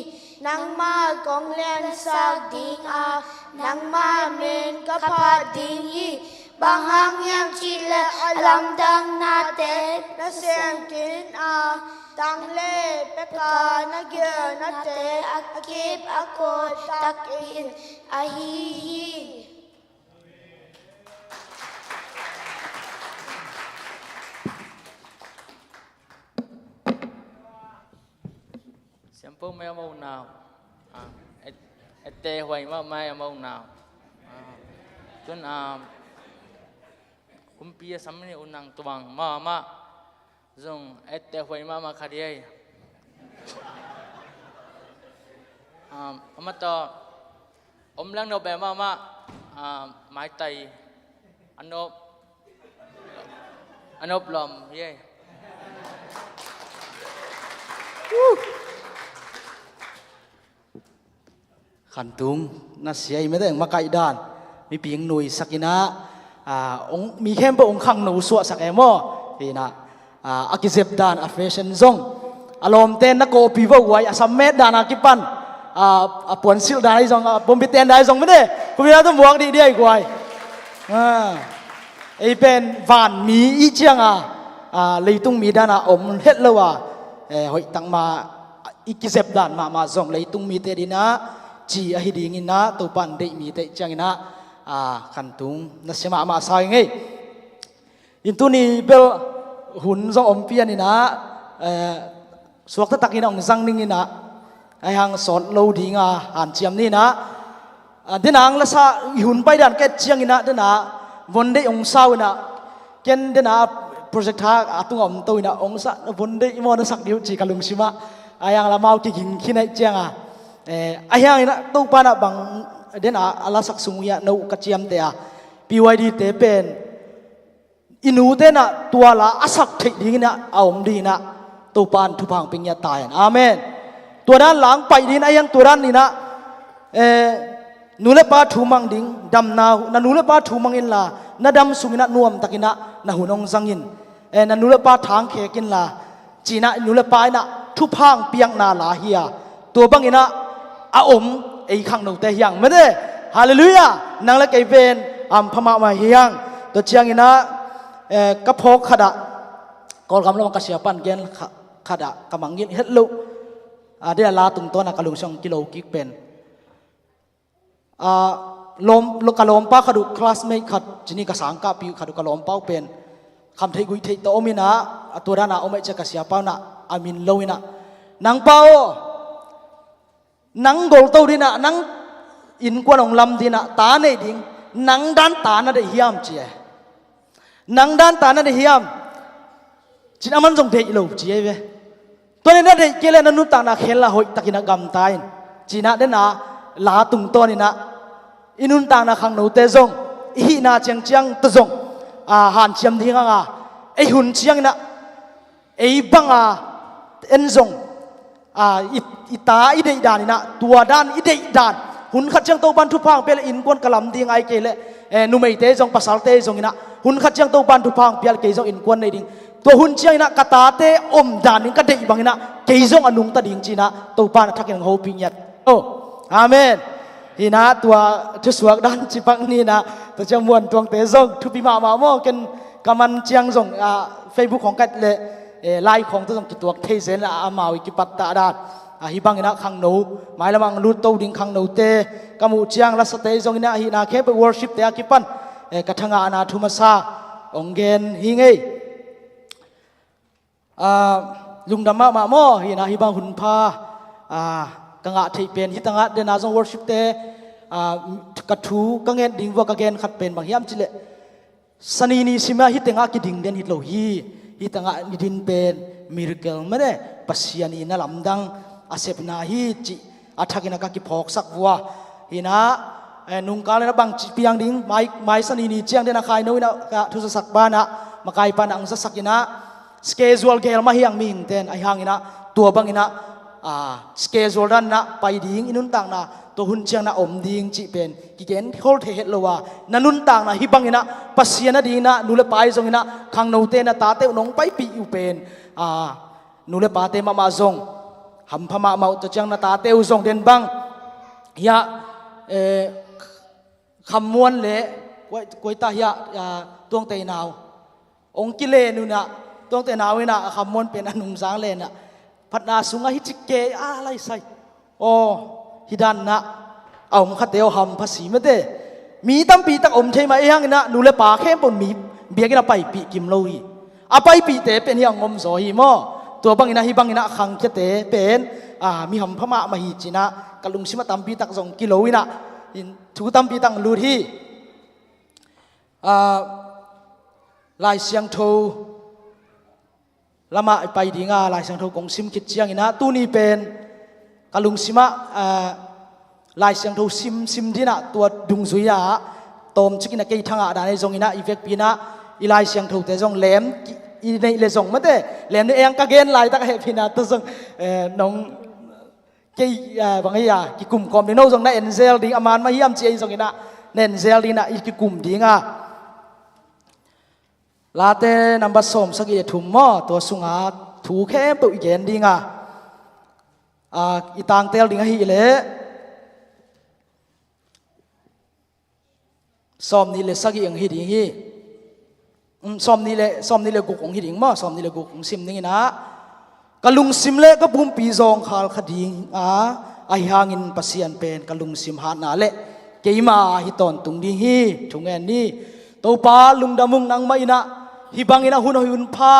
Nangmah kong liansak ding a, nangmah min ka phat ding hi. Bang hang hiam cih leh a lamdang nate na siangkin a, tanglei pek a na gil nate a kip a kul takin ahi hi. Siampu mai a mo nau. Ah, et, ette huai mah mai a mo nau. Ah, tun, ah, kumpi a sam ni unang tuang mah mah. Zong ette huai mah mah kha diai. Ah, ama to Om lang no be mah mah, ah, maitai. Anop. Anop lom, ye. Khantung, na sia i medeng makaih dan. Miping nui sakinah, ah, ong, mi khempeuh ong khangno suahsak e maw? Hinah. Ah, a kizep dan, a fashion zong. A lawmte na kawhpi vo guai, a sammet dan a kipan. Ah, a puansilh dan ahi zong, a puanpiten dan ahi zong mene. Kumina tu muak dih dih ahi guai. Ah, ei pen vanmi i cianga, ah, leitung mi dan a om het lo a. Eh, hoih tangma i kizep dan mahmah zong leitung mite dinah ci ahi dinginah Topan deih mite cianginah, ah, khantung na sia mahmah sa ing ei. In tuni bel hun zong om pian inah, eh, suakta takin a hong zang ning inah, ahi hang sawt lo dinga hanciam ni inah, ah, dena ang lasa i hun pai dan ket ciang inah dena von deih hong sau inah, ken dena project tha a tunga om to inah hong sa na von deih maw na sak diu ci ka lungsimah, ahi hang lamau kiging khin aih cianga, eh, ahi hang inah Topa inah bang dena a lasak sung uh hiah no ka ciamte a P Y D te pen i nute inah tua la a sak theih dinginah a om dinginah Topan thupha hong pia ngiat ta hen. Amen. Tua dan la hong paih dingin a hiang tua dan inah, eh, nu le pa thu mang ding, damna, na nu le pa thu mang inla, na dam sunginah nuamtakinah na hun hong zangin, eh, na nu le pa thangkhek inla, cinah nu le pa inah thupha hong piakna la hi a, tua banginah a om ei khangnote hiang mede. Halleluiah. Nang le kei pen hampha mahmah hiang. Tua cianginah, eh, ka phawk khatah Kawlgam lamah ka siapan gen kha-, khatah ka mangngilh het loh, ah, dena la tungtawnah ka lungsim hong kilo kik pen, ah, lawm, lo-, ka lawmpa khat uh, classmate khat, cini ka sangkahpi khat uh, ka lawmpa uh pen khamtheih guihtheih tawh om inah, a tua dana om aih ciah ka siapa unah a min lo inah, nang pa aw, nang golto dinah, nang innkuan hong lam dinah ta nei ding, nang dan ta na deih hiam ci e. Nang dan ta na deih hiam? Cin aman zong deih lo ci ei ve. Tua ni na deih kei le na nuntakna khel a hoihtakin a gamta in. Cinah dena la tungtawn inah i nuntakna khangnote zong i hihna ciangciang tawh zong, a, hanciam ding hanga ei hun cianginah ei banga en zong, a, i, i ta i deih dan inah tua dan i deih dan, hun khat ciang Topan thupha hong pia le innkuan ka lam ding ai kei le, eh, numeite zong pasalte zong inah hun khat ciang Topan thupha hong pia le kei zong innkuan nei ding, tua hun cianginah ka tate om dan ding ka deih banginah kei zong a nungta ding cinah Topan a thakin hong hopih ngiat. Oh, amen. Hinah tua thusuak dan cipak ninah tua ciang Muan Tuangte zong thupi mahmah maw, ken ka man ciang zong, ah, Facebook hong kat le eh, lai khawng tawh zong kituak thei zen a, amau i kipattah dan. Ah, hih bangin ah khangno, mailam ah lut to ding khangnote ka muh ciang, lasate zongin ah, ahihna khempeuh worship-te a kipan, eh, ka thangahna thu masa hong gen hi ing ei. Ah, lungdam mahmah maw, ahihna hih bang hun pha, ah, ka ngah theih pen, hih tangah dena zong worship-te, ah, ka thu ka nget ding vua ka gen khat pen bang hiam cih leh, Sani ni simah hih tengah kiding den hi lo hi. Hih tengah i din pen miracle mah de, Pasian in a lamdang a sepna hi cih a thakin a ka kiphawksak vua. Hi-in ah, eh, nungkal in ah bangci piang ding, mai, mai Sani ni ciang den a khaino in ah ka thuzasak banah, makai pan ah ang zasak in ah, schedule gel mah hi ang mihingte in, ahi hangin ah tua bangin ah, ah, schedule dan in ah pai ding, i nuntakna tua hun ciang na om ding cih pen kigen khol thei het lo a, na nuntakna hih bangin ah Pasian adingin ah nu le pa ahi zongin ah khangnote, na tate uh nong paipih uh pen, ah, nu le pate mahmah zong hampha mahmah uh. Tua ciang na tate uh zong den bang hiah, eh, Khammuan le kuai, kuai ta hiah, ah, Tuangte nau hong kilen un ah, Tuangte nau in ah Khammuan pen a nungzang len ah, phatna sungah hih cik kei a laisai. Aw, hih dan in ah a om khate aw hampha si mate. Mi tampi tak om thei mah, ahi hangin ah nu le pa khempeuh in mi biakinn ah paipih kim lo hi. A paipihte pen hih ang om zaw hi maw. Tua bangin ah hih bangin ah khangkhiate pen, ah, mi hampha mahmah hi ci-in ah ka lungsim ah tampi tak zong kilo in ah, in thu tampi tak lut hi. Ah, Lai Siangtho lamah i pai ding a, Lai Siangtho kong sim khit ciangin ah tuni pen ka lungsim ah, ah, Lai Siangtho sim, sim ding ah tua dungzui ah tawmcik in ah kei thangah dan ahi zongin ah i vekpi in ah i Lai Siangthote zong lem ki, i neih le zong mate, lem ni eng ka gen laitak a hehpihna tawh zong, eh, nong kei, ah, bang hi a, kikum kawm ding, no zong na en zel ding, a man mah hiam ci ahi zongin ah na en zel ding in ah i kikum ding a. Late number sawm sagih le thum maw, tua sungah thu khempeuh i gen ding a. Ah, i tangtel ding ahih leh sawmnih le sagih hong hi ding hi. Um, sawmnih le, sawmnih le guk hong hi ding maw, sawmnih le guk hong sim ding in ah, ka lungsim le ka pumpi zawngkhal kha ding a, ahi hangin Pasian pen ka lungsim hatna le keima hi tawntung ding hi. Thungen ni. Topa lungdam ung, nangmah in ah hih bangin ah hun hoih hun pha,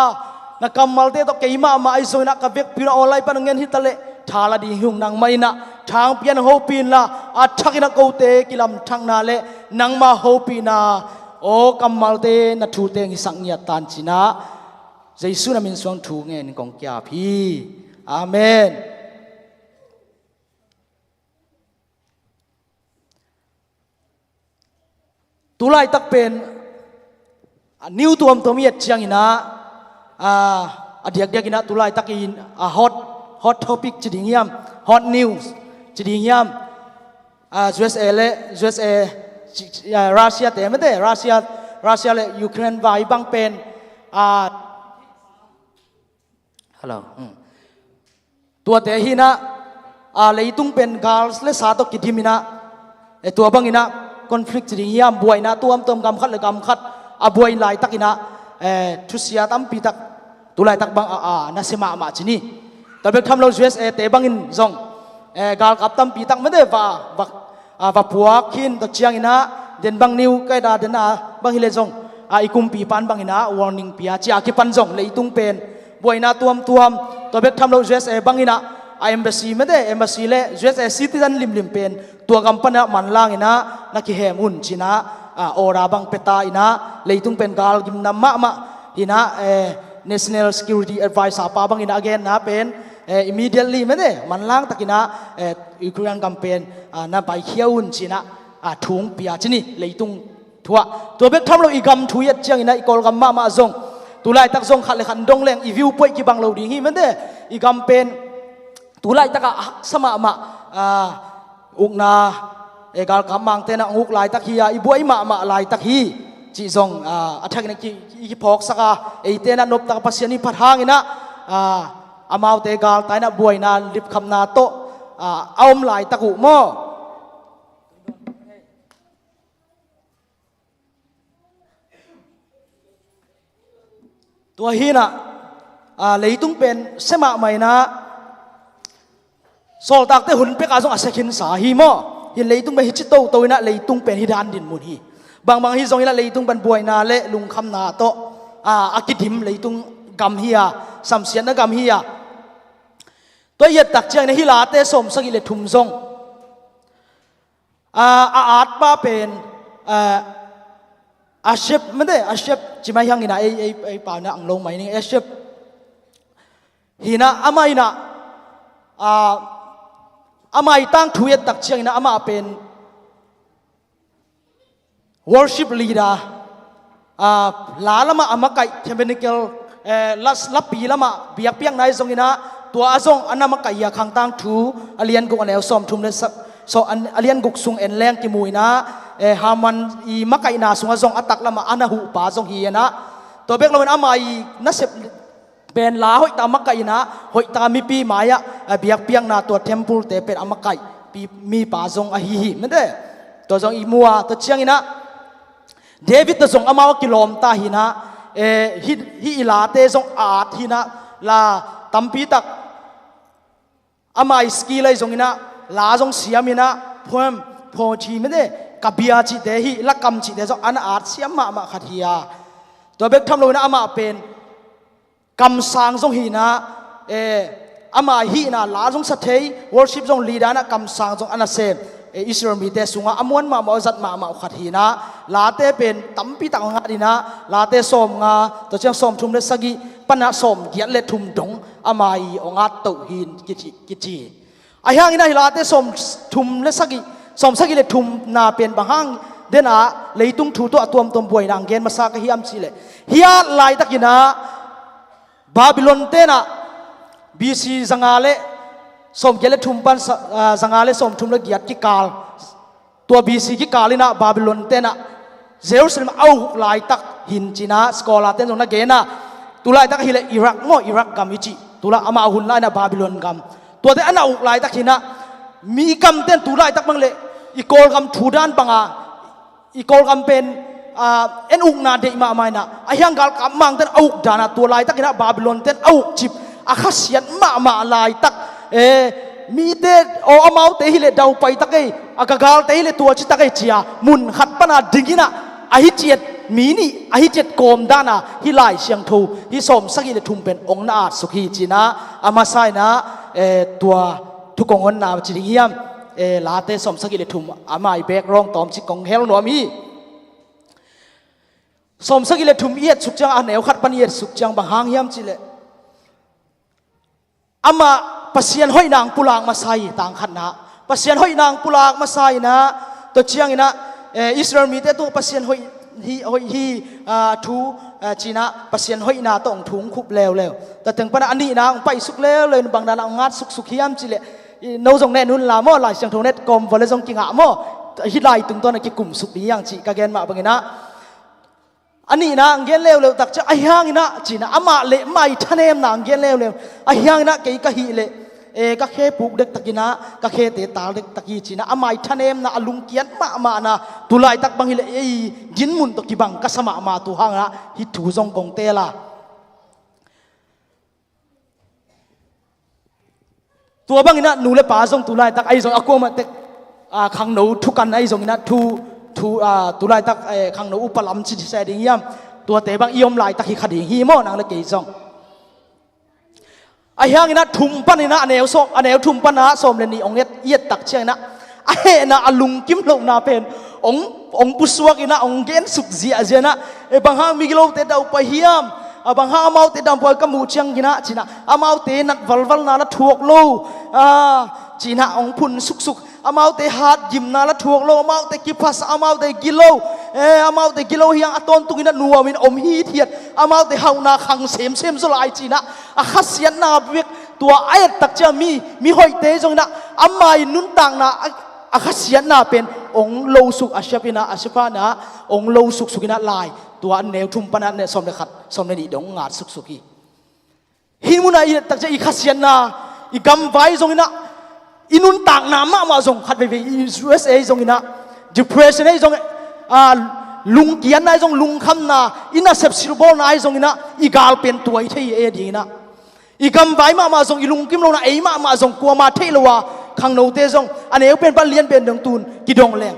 na kammalte tawh keimah mah ahi zongin ah ka vekpi un ah online pan hong en hi ta leh, tha la ding hi ung. Nangmah in ah thang pia in hong hopih inla, a thakin ah kote kilamthakna le nangma hopihna, aw kammalte na thute hong hisak ngiat ta in ci-in ah Jesu na min suang thu ngen kong ki-ap hi. Amen. Tu laitak pen, a, new tuamtuam i et ciangin ah, a, a diakdiak in ah tu laitak in, a, hot, hot topic ci ding hiam, hot news ci ding hiam, a, U S A le, U S A, ci, ci, a, Russia te mate, Russia, Russia le Ukraine vai bang pen, a, hello. Hmm. Tuate hi-in ah, a, leitung pen gal le sa tawh kidim in ah, e, tua bangin ah conflict ci ding hiam, buaina tuamtuam, gam khat le gam khat a buai laitakin ah, e, thusia tampi tak tu laitak bang a, a, nasia mahmah ci ni. Tua bek tham lo U S A te bangin zong, e, galkap tampi tak mate va, va, a, va puak khin, tua ciangin ah den bang new ka et a, den a bang hi leh zong, a, i kumpipa in bangin ah warning pia ci a kipan zong leitung pen buaina tuamtuam. Tua bek tham lo U S A bangin ah, a, embassy mate, embassy le U S A citizen limlim pen tua gam pan ah manlang in ah na kihem un ci-in ah, a, order bang pia ta in ah, leitung pen gal gimnam mahmah hi-in ah, e, National Security Adviser pa bangin ah a genna pen, e, immediately mate, manlang takin ah, e, Ukraine gam pen, a, na paikhia un ci-in ah, a, thu hong pia ci ni, leitung thu ah. Tua bek tham lo i gam thu i et ciangin ah i Kawlgam mahmah zong tu laitak zong khat le khat dong leng i viewpoint kibang lo ding hi mate. I gam pen tu laitak ah haksa mahmah, a, ukna, e, galkap mangte in ah hong uk laitak hi a, i buai mahmah laitak hi cih zong, a, a thakin ah ki, i kiphawksak a, eite in ah noptak a Pasian i phat hangin ah, a, amaute galtai in ah buaina lipkhapna tawh, a, a om laitak uh maw. Tua hi-in ah, a, leitung pen sia mahmah inah, sawltakte hun pekah zong a sia khinsa hi maw. Hin leitung pen hi ci toto inah leitung pen hi dan dinmun hi. Bangbang hi zong inah leitung pen buaina le lungkhamna tawh, a, a kidim leitung gam hi a, samsiatna gam hi a. Tua i et tak ciangin hih Late sawmsagih le thum zong, a, a atpa pen, a, Asyap, mate, Asyap ci mai hang inah ei, ei, ei pau inah ang lo mai ning, Asyap hi inah amah inah, a, amah i tangthu i et tak ciangin ah amah pen worship leader, a, la lamah a makaih, tabernacle, eh, la, lapi lamah biakpiakna i zong inah, tua a zong a na makaih a, Khang Tangthu a lian guk a neu sawmthum le sa-, so, a, a lian guk sung en leng kimu inah, eh, Haman i makaihna sungah zong a tak lamah a na huhpa zong hi inah. Tua bek lo in amah i nasep pen la hoihtak a makaih inah, hoihtak a mipi mai-ah, a, biakpiakna tua temple-te pen a makaih pi-, mipa zong ahi hi, mate. Tua zong i mu a, tua ciangin ah David tawh zong amau a kilawmta hi inah, eh, hih, hih i Late zong a at hi inah, la tampi tak amah i skill ahi zong inah, la zong siam inah, poem, poetry, mate, kabia cihte, hih lakam cihte zong a na at siam mahmah khat hi a. Tua bek tham lo inah amah pen kamsang zong hi inah, eh, amah hih inah la zong sa thei, worship zong leader inah kamsang zong a na sem, eh, Israel mite sungah a muan mahmah, a zat mahmah uh khat hi inah, Late pen tampi tak hong at inah, Late sawmnga, tua ciang sawmthum le sagih pan ah sawmgiat le thum dong amah i hong at toh hi in kici, kici. Ahi hang inah hih Late sawmthum le sagih, sawmsagih le thumna pen bang hang den ah leitung thu tawh a tuamtuam buaina ang gen masa ka hiam cih leh, hih at laitak inah Babylon-te inah B C zanga le sawmgiat le thum pan sa-, ah, zanga le sawmthum le giat kikal, tua B C kikal inah Babylon-te inah Jerusalem a uk laitak hi in ci inah scholar-te in zong na gen a. Tu laitak ahih leh Iraq maw, Iraq gam i cih, tu lai amah a hun lai inah Babylon gam, tuate a na uk laitak hi inah, mi gamte in tu laitak bang leh i Kawlgam thu dan bang a, i Kawlgam pen, ah, en ukna deih mahmah inah, ahi hang galkap mangte in a uk dan a, tua laitak inah Babylon-te in a ukcip, a khasiat mahmah laitak, eh, mite, aw, amaute hi leh daupai tak ei, a gagalte hi leh tuaci tak ei ci a, mun khat pan a ding inah, ahi ciat mi nih, ahi ciat kawm dan a, hih Lai Siangtho, hih sawmsagih le thum pen hong na atsuk hi ci inah, a masa inah, eh, tua thu kong honna ci ding hiam, eh, Late sawmsagih le thum, amah i background tawmcik kong hel nuam hi. Sawmsagih le thum i etsuk ciang, a neu khat pan i etsuk ciang bang hang hiam cih leh, amah Pasian hoihna ang pulak masa hi, tang khatna. Pasian hoihna ang pulak masa inah, tua ciang inah, eh, Israel mite tungah Pasian hoih hi, hoih hi, ah, thu, ah, ci inah Pasian hoihna tawh hong thu hong khup leuleu. Tua teng pan a nihna hong paisuk leuleu, bang dan a hong at suksuk hiam cih leh, i, no zong na en un la maw, Lai Siangtho na et kawm vua leh zong kingah maw, hih lai tungtawn a kikum suk ding hi hang cih ka gen mah bang inah. A nihna ang gen leuleu tak ciang, ahi hang inah ci inah, amah le amah i thanemna ang gen leuleu. Ahi hang inah kei ka hih leh, eh, ka khe puk dektak inah, ka khete tal dektak hi ci inah, amah i thanemna, a lungkiat mahmahna, tu laitak bang hi leh ei dinmun tawh kibang ka sa mahmah, tu hang inah hih thu zong kong teel a. Tua bang inah nu le pa zong tu laitak ahi zong, a kuamah tek, ah, khangno thukan ahi zong inah thu, thu, ah, tu laitak, eh, khangno upa lam ci sa ding hiam, tuate bang i om laitak hi kha ding hi maw, nang le kei zong. Ahi hang inah thum pan inah a neu sawm, a neu thum pan ah sawm le nih hong et, i et tak ciang inah, a hehna, a lungkim lohna pen hong, hong pusuak inah, hong gensuk ziahziah inah, eh, bang hang migilote daupai hiam, ah, bang hang amaute daupai ka muh ciang inah ci inah, amaute nat valvalna la thuak lo, ah, ci inah hong phun suksuk, amaute hatgimna la thuak lo, amaute kiphasa, amaute gilo, eh, amaute gilo hi hang a tawntung inah nuam in om hithiat, amaute hauhna khang semsem zaw lai ci inah, a khasiatna bek, tua a et tak ciang mi, mi hoihte zong inah, amah i nuntakna, a, a khasiatna pen hong losuk, Asyap inah, Asyap inah hong lo suksuk inah lai, tua a neu thum pan ah a neu sawm le khat, sawm le nih dong ngat suksuk hi. Hih mun ah i et tak ciang i khasiatna, i gamvai zong inah, i nuntakna mahmah zong khat veivei, i U S A zong inah, depression ahi zong, ah, lungkiatna ahi zong, lungkhamna, i nasep silbawlna ahi zong inah, i gal pen tua hi thei hi ei a ding inah. I gamvai mahmah zong, i lungkim lohna ei mahmah zong, kuama theih lo a khangnote zong a neu pen pan lian pen dong tun kidong leng,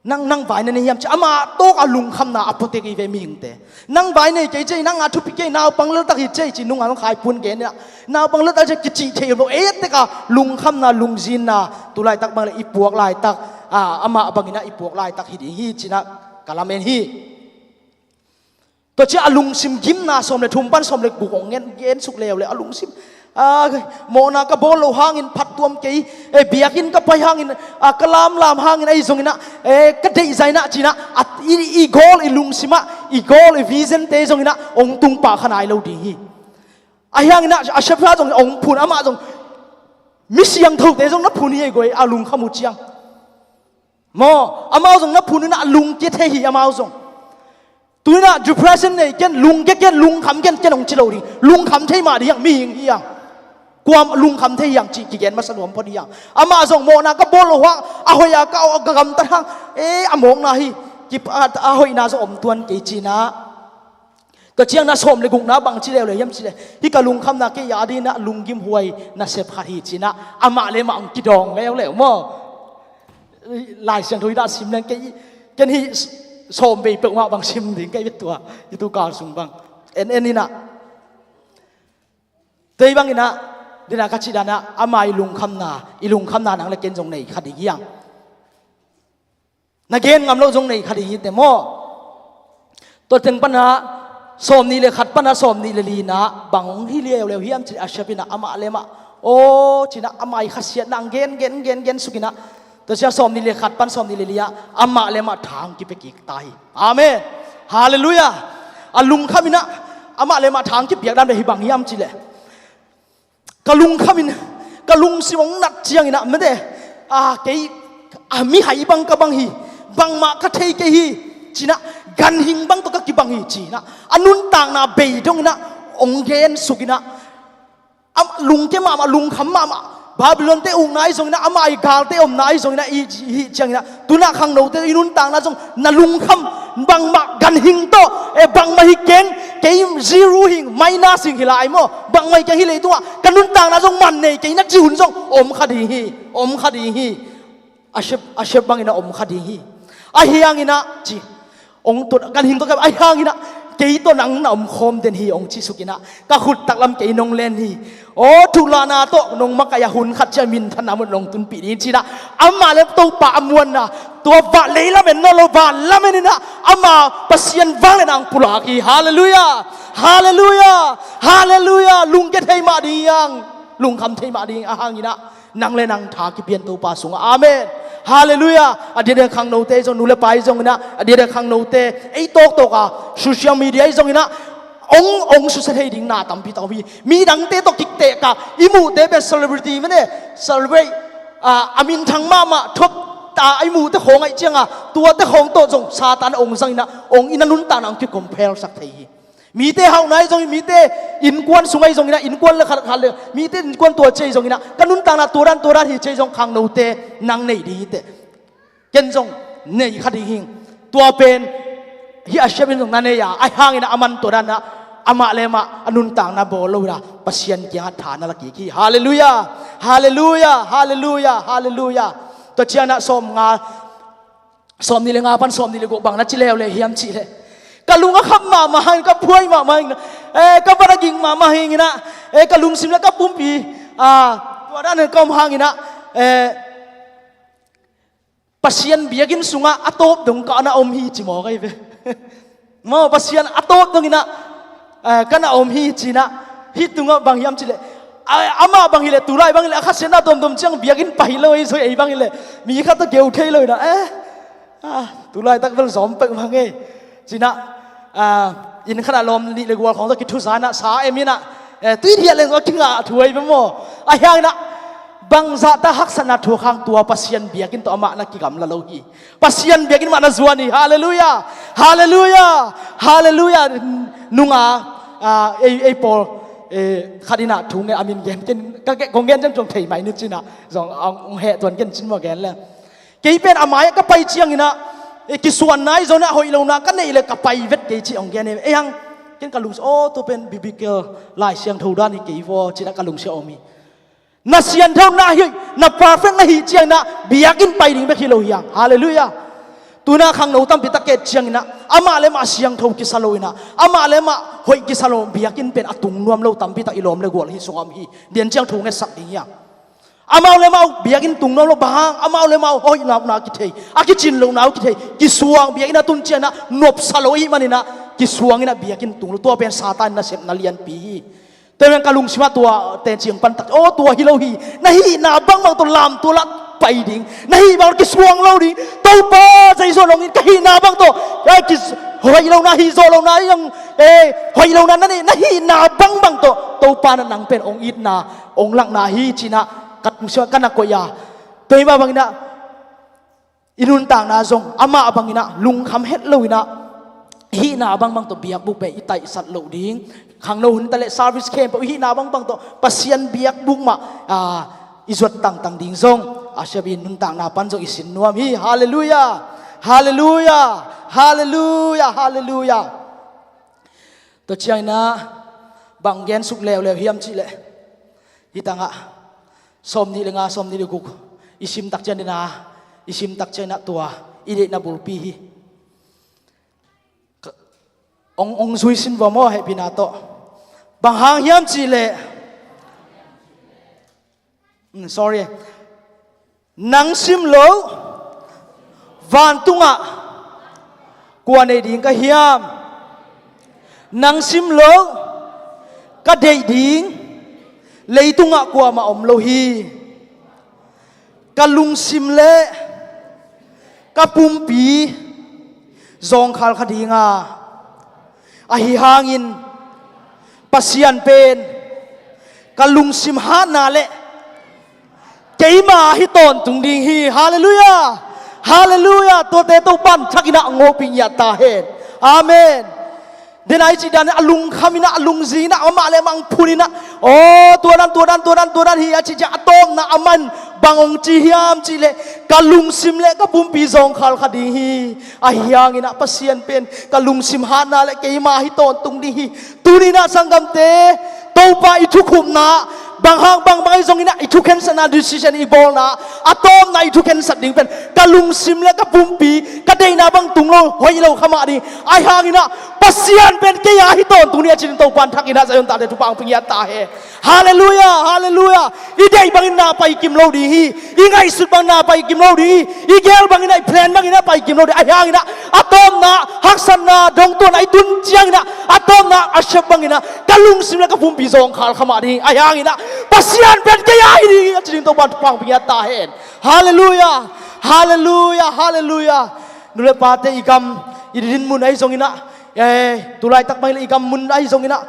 nang, nang vai na nei hiam ci, amah tawk a lungkhamna a puatek hi ve mihingte. Nang vai nei kei ci, nang a thupi kei, naupang leltak hi ci, ci nungah hong khaipuan gen inah, naupang leltak ci kicih thei lo, ei a tek a lungkhamna, lungzinna, tu laitak bang le i puak laitak, a, amah bang inah i puak laitak hi ding hi cinah ka lamen hi. Tua ciah a lungsim gimna sawm le thum pan sawm le guk hong gen, gen suk leuleu a lungsim. A, mawhna ka bawl loh hangin phattuam kei, e, biakinn ka pai hangin, a, ka lamlam hangin ahi zongin ah, e, ka deihzai inah cinah, a, i, i goal, i lungsim ah i goal, i vision te zongin ah hong tung pah kha nai lo ding hi. Ahi hangin ah a shepherd zong hong phun, amah zong mi siangthote zong na phun hi ei guai, a lungkham uh ciang. Maw, amau zong na phun inah lungkia thei hi amau zong. Tu inah depression nei ken, lungkia ken, lungkham ken, ken hong ci lo ding. Lungkham thei mah ding hiang, mihing hi hiang. Kuam lungkham thei hiang cih kigen masa nuam phot hi hiang. Amah zong mawhna ka bawl loh hang, a hoih a ka, ka gamtat hang, e, a mawkna hi, ki, a, a hoihna zong om tuan kei cinah. Tua ciang na sawm le gukna bang ci leuleu hiam ci le, hih ka lungkhamna kei a dinah lunggim huai nasep khat hi cinah amah le amah hong kidawng leuleu maw. Lai Siangtho hi dah sim leng kei, ken hih sawm vei peuhmah bang sim ding kei tua, hih tu kal sung bang en en inah. Tei bang inah, dinah ka cih danah ama i lungkhamna, i lungkhamna nang le ken zong nei kha ding hiang. Na gen ngam loh zong nei kha ding hi te maw. Tua teng panah sawm nih le khat panah sawm nih le linah bang hong hi leuleu hiam ci a shepherd inah amah le amah, aw cinah ama i khasiatna hong gen, gen, gen, gen suk inah. Tua ciah sawm nih le khat pan sawm nih le li ah amah le amah tha hong kipia kik ta hi. Amen. Halleluiah. A lungkham inah amah le amah tha hong kipiak dan beh hi bang hiam ci le, ka lungkham in, ka lungsim hong nat ciang inah mete, a, kei, a, mihai bang ka bang hi, bangmah ka thei kei hi cinah, ganhing bang tawh ka kibang hi cinah a nuntakna bei dong inah hong gen suk inah. Amah lungkia mahmah, lungkham mahmah. Babylon te ukna ahi zong inah, amah i galte omna ahi zong inah, i, i, i ciang inah, tunah khangnote i nuntakna zong na lungkham, bangmah ganhing tawh, e, bangmah hi keng, kei zero hing, minus hing hi lai maw, bangmah hi keng, hih leitungah ka nuntakna zong man nei kei na ci hun zong om kha ding hi, om kha ding hi. A shep, a shep bangin a om kha ding hi. Ahi hangin ah ci, hong tun, ganhing tawh ka, ahi hangin ah kei tawh nang na om khawm den hi, hong ci suk inah ka khut taklam kei nong len hi. Aw, thuhilhna tawh nong makaih a hun khat ciah minthanna mun nong tunpih ding cinah, amah le Topa a muanna, tua vah lei lamen nawn lo, van lamen inah ama Pasian vangliatna hong pulak hi. Halleluiah. Halleluiah. Halleluiah. Lungkia thei mah ding hiang, lungkham thei mah ding, a hangin ah nang le nang tha kipia in Topa sungah. Amen. Halleluiah. A diakdiak khangnote zong, nu le pa i zong inah, a diakdiak khangnote ei tawktawk a, social media i zong inah, ong, ong susia thei ding na tampi tak om hi. Midangte tawh kiktehka, i muhte pen celebrity mene, celebrate, a, a minthang mahmah thuak, a, i muhte khawng aih cianga, tuate khawng tawh zong Satan ong zang inah, ong i na nuntakna ong kicompare sak thei hi. Mite hauhna ahi zongin, mite innkuan sung ahi zongin ah, innkuan le khat, khat le, mite innkuan tua ci ahi zongin ah, ka nuntakna tua dan, tua dan hi ci ahi zong khangnote nang nei ding hi teh. Ken zong nei kha ding hing. Tua pen hih a shep in zong na nei a, ahi hangin ah a man tua dan ah amah le amah a nuntakna bawl lo inah Pasian kiangah tha na la kik hi. Halleluiah. Halleluiah. Halleluiah. Halleluiah. Tua cianah sawm nga, sawm nih le nga pan sawm nih le guk bang na ci leuleu hiam cih leh, ka lung a kham mahmah hangin, ka phuai mahmah hangin, eh, ka van a ging mahmah hangin ah, eh, ka lungsim le ka pumpi, ah, tua dan in ka om hangin ah, eh, Pasian biakinn sungah a tawp dong ka na om hi ci mawk ahi ve. Maw, Pasian a tawp dong inah, eh, ka na om hi ci inah, hih tungah bang hiam cih leh, a, amah bang hi leh, tulai bang hi leh, a khasiatna tuamtuam ciang biakinn pai lo hi, zoi ei bang hi leh, mi khat tawh geu thei lo inah, eh, ah, tulaitak bel zawm pek mah ngei. Ci inah, ah, inn khatah lawm nih le gual khawng tawh kithuza inah, sa em inah, eh, tui diah leng a kingah thu ahi ve maw. Ahi hangin ah, bangzahta haksatna thuak hang tua Pasian biakinn tawh amah na kigamla lo hi. Pasian biakinn mah na zuan hi. Halleluiah. Halleluiah. Halleluiah. Nunga, ah, ei, ei pawl, eh, khat inah thu ngen a min gen ken, ka ke, kong gen ciang zong thei mai ni ci inah, zong, ah, hong heh tuan ken cin maw gen le. Kei pen a mai-ah ka pai ciangin ah, eh, kisuanna ahi zongin ah, hoih lohna ka neih leh ka pai vet kei cih hong gen hi. Ei hang, Ken ka lungsim, aw, tua pen biblical Lai Siangtho dan hi kei vaw, ci-in ah ka lungsim a om hi. Na siangtho na hi, na perfect na hih ciangin ah biakinn pai ding bek hi lo hi hang. Halleluiah. Tu-in ah khangno tampi tak ka et ciangin ah amah le amah siangtho kisa lo-in ah, amah le amah hoih kisa lo, biakinn pen a tung nuam lo tampi tak i lawm le gual hi sungah om hi. Dian ciang thu ngetsak ding hi hang. Amau le amau biakinn tung nuam lo, bang hang, amau le amau hoih lohna kithei, a kicin lohna uh kithei, kisuang, biakinn a tun ciangin ah nopsa lo ahih manin ah kisuang in ah biakinn tung lo. Tua pen Satan in a sepna lianpi hi. Tua pen ka lungsim ah tua tencing pan tak, aw, tua hi lo hi. Na hihna bangbang tawh lamtual ah pai ding, na hih bang kisuang lo ding. Topa Jesu in hong it, ka hihna bang tawh, eh, kis-, hoih lohna, hih zawh lohna, eh, hoih lohna na neih, na hihna bangbang tawh Topa in ah nang pen hong itna, hong lakna hi, ci-in ah ka lungsim ah ka na koih a. Tua hi mah bangin ah i nuntakna zong amah bangin ah lungkham het lo-in ah, hihna bangbang tawh biakbuk pen i taisat loh ding. Khangno hun ta leh service khempeuh hihna bangbang tawh Pasian biakbuk mah, ah, i zuat tangtang ding zong a siap in, nuntakna pan zong i sin nuam hi. Halleluiah. Halleluiah. Halleluiah. Halleluiah. Tua ciangin ah bang gen suk leuleu hiam cih leh, hih tangah sawmnih le nga, sawmnih le guk i sim tak ciangin ah, i sim tak ciangin ah tua i deihna bulpi hi. Ka-, hong, hong zui sin va maw, hehpihna tawh. Bang hang hiam cih leh, hmm, sorry. Nang sim loh vantungah kua nei ding ka hiam? Nang sim loh ka deih ding leitungah kuamah om lo hi. Ka lungsim le ka pumpi zawngkhal kha ding a, ahi hangin Pasian pen ka lungsim hatna le keima hi tawntung ding hi. Halleluiah. Halleluiah. Tuate Topa in thak in ah hong hopih ngiat ta hen. Amen. Dena i cih dan a lungkham in ah, a lungzing in ah, amah le amah hong phun in ah, aw, tua dan, tua dan, tua dan, tua dan hi a cih ciang, a tawpna amah in bang hong ci hiam cih leh, ka lungsim le ka pumpi zawngkhal kha ding hi. Ahi hangin ah Pasian pen ka lungsim hatna le keima hi tawntung ding hi. Tuni in ah sanggamte, Topa i thukhupna, bang hang bang bang ahi zongin ah i thukhensatna, decision i bawlna, a tawpna i thukhensat ding pen ka lungsim le ka pumpi, ka deihna bang tung lo, hoih lo kha mah ding. Ahi hangin ah Pasian pen kei a hi tawntung ni a ci-in Topa in thak in ah Zion tate thupha hong pia ngiat ta hen. Halleluiah. Halleluiah. I deih bangin na pai kim lo ding hi. I ngaihsut bang na pai kim lo ding hi. I gel bangin ah, i plan bangin ah pai kim lo ding. Ahi hangin ah a tawpna haksatna, dongtuahna i tun ciangin ah a tawpna a sep bangin ah ka lungsim le ka pumpi zawngkhal kha mah ding hi. Ahi hangin ah Pasian pen kei a hi ding hi a ci-in Topa in thupha hong pia ngiat ta hen. Halleluiah. Halleluiah. Halleluiah. Nu le pate, i gam, i dinmun ahi zongin ah, eh, tu laitak bang le i gam mun ahi zongin ah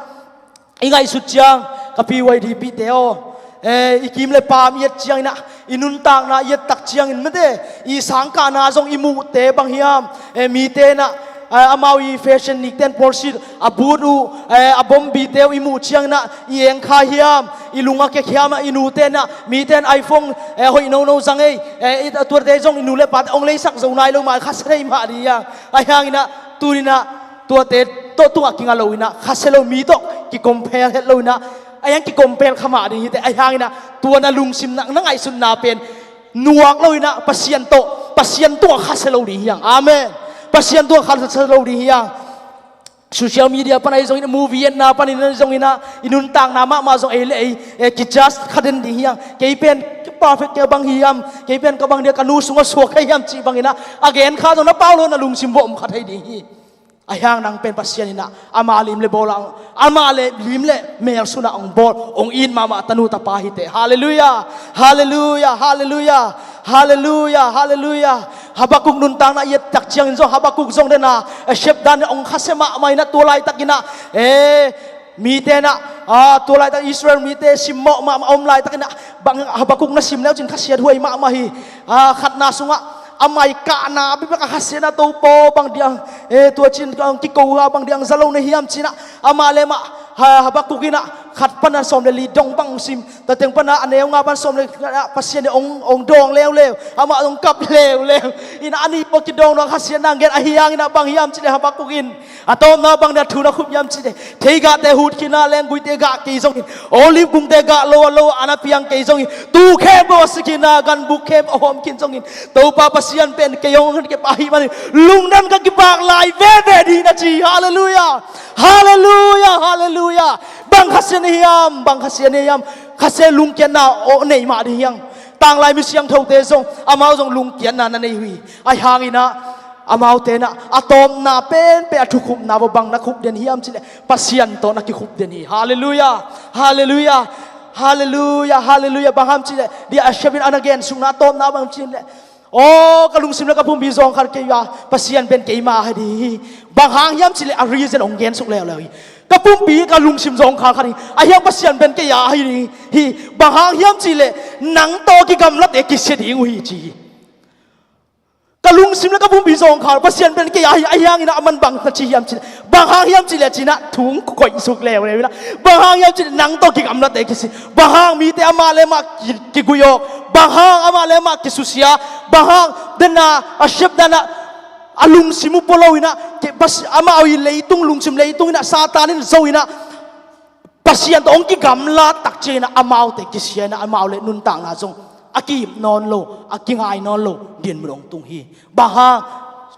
i ngaihsut ciang, ka P Y D pihte aw, eh, i kim le pam i et ciangin ah, i nuntakna i et tak ciangin mate, i sangkahna zong i muhte bang hiam, eh, mite in ah, eh, amau i fashion nikten pawlsi a but uh, eh, a bombite uh i muh ciangin ah i eng kha hiam, i lung a kek hiam ah, i nute in ah, mite in iPhone, eh, hoih nono zang ei, eh, i tuate zong i nu le pate hong leisak zo nai lo mah, khasia thei mah ding hi hang. Ahi hangin ah tuni in ah tuate tawh tungah kinga lo in ah, khasia lo mi tawh ki-compare het lo in ah, a hiang ki-compare kha mah ding hi teh. Ahi hangin ah tua na lungsim na, na ngaihsutna pen nuak lo in ah Pasian tawh, Pasian tungah khasia lo ding hi hang. Amen. Pasian tungah khasia lo ding hi hang. Social media pan ahi zongin, movie etna panin ahi zongin ah, i nuntakna mahmah zong ei le ei, eh, ki-judge kha den ding hi hang. Kei pen perfect kei bang hiam, kei pen ka bang dia, ka nu sungah suak kha hiam cih bangin ah a gen kha zong na pau lo, na lungsim vuah om kha thei ding hi. Ahi hang nang pen Pasian in ah ama lim le bawl ah, ama le lim le mel sun ah hong bawl, hong it mahmah tanu tapa hi teh. Halleluiah. Halleluiah. Halleluiah. Halleluiah. Halleluiah. Habakkuk nuntakna i et tak ciangin zong, Habakkuk zong den a, eh, sep dan in hong khasia mahmah in ah, tua laitakin ah, eh, mite in ah, ah, tua laitak Israel mite simmawh mahmah a om laitakin ah, bang Habakkuk na sim le uh cin khasiathuai mahmah hi. Ah, khatna sungah a mai kahna a bibek a khasiatna, Topa aw, bang diang, eh, tua cin, ah, kiko a bang diang za lo na hiam ci-in ah, amah le amah, ha, Habakkuk in ah, khat pana sawm le li dong bang sim, tua teng pana a neu nga pan sawm le nga, Pasian in ong, ong dawng leuleu, amah ong kap leuleu. Ina a nih pawh kidawng dawng khasiatna gen ahi hangin ah bang hiam cih leh Habakuk in a tawpna bang na thu na khup hiam cih leh theigahte hutkhinna lengguite gah kei zongin, olive kungte gah lo a lo a na piang kei zongin, tuu khempeuh a sikhinna ganbuk khempeuh a hawm khin zongin, Topa Pasian pen kei hong kep ahih manin lungdam ka kipak lai veve ding na ci hi. Halleluiah. Halleluiah. Halleluiah. Bang khasiat na hiam, bang khasiat na hiam. Khasiat lungkiatna aw nei mah ding hiang. Tanglai mi siangthote zong, amau zong lungkiatna na nei uh hi. Ahi hangin ah amaute in ah a tawpna penpen a thukhupna bang na khup den hiam cih leh Pasian tawh na kikhup den hi. Halleluiah. Halleluiah. Halleluiah. Halleluiah. Bang hiam cih leh dia a siapin a na gensukna a tawpna bang cih leh, aw, ka lungsim le ka pumpi zawngkhal kei a, Pasian pen keima ahi ding hi. Bang hang hiam cih leh a reason hong gensuk leuleu hi. Ka pumpi ka lungsim zawngkhal kha ding, ahi hang Pasian pen kei a ahi ding hi. Bang hang hiam cih leh nang tawh kigamlate kisia ding uh hi ci hi. Ka lungsim le ka pumpi zawngkhal Pasian pen kei a hi, ahi hangin ah aman bang na ci hiam cih leh, bang hang hiam cih leh ci-in ah thu hong koihsuk leuleu in ah, bang hang hiam cih leh nang tawh kigamlate kisia, bang hang mite amah le amah ki, kiguih awk, bang hang amah le amah kisusia, bang hang den a a siap dan ah a lungsim uh pua lo in ah, ke, Pas, amau i leitung lungsim leitung in ah Satan in zo in ah Pasian tawh hong kigamlat tak ciangin ah amaute kisia in ah amau le nuntakna zong a ki-ip nawn lo, a kingai nawn lo dinmun hong tung hi. Bang hang?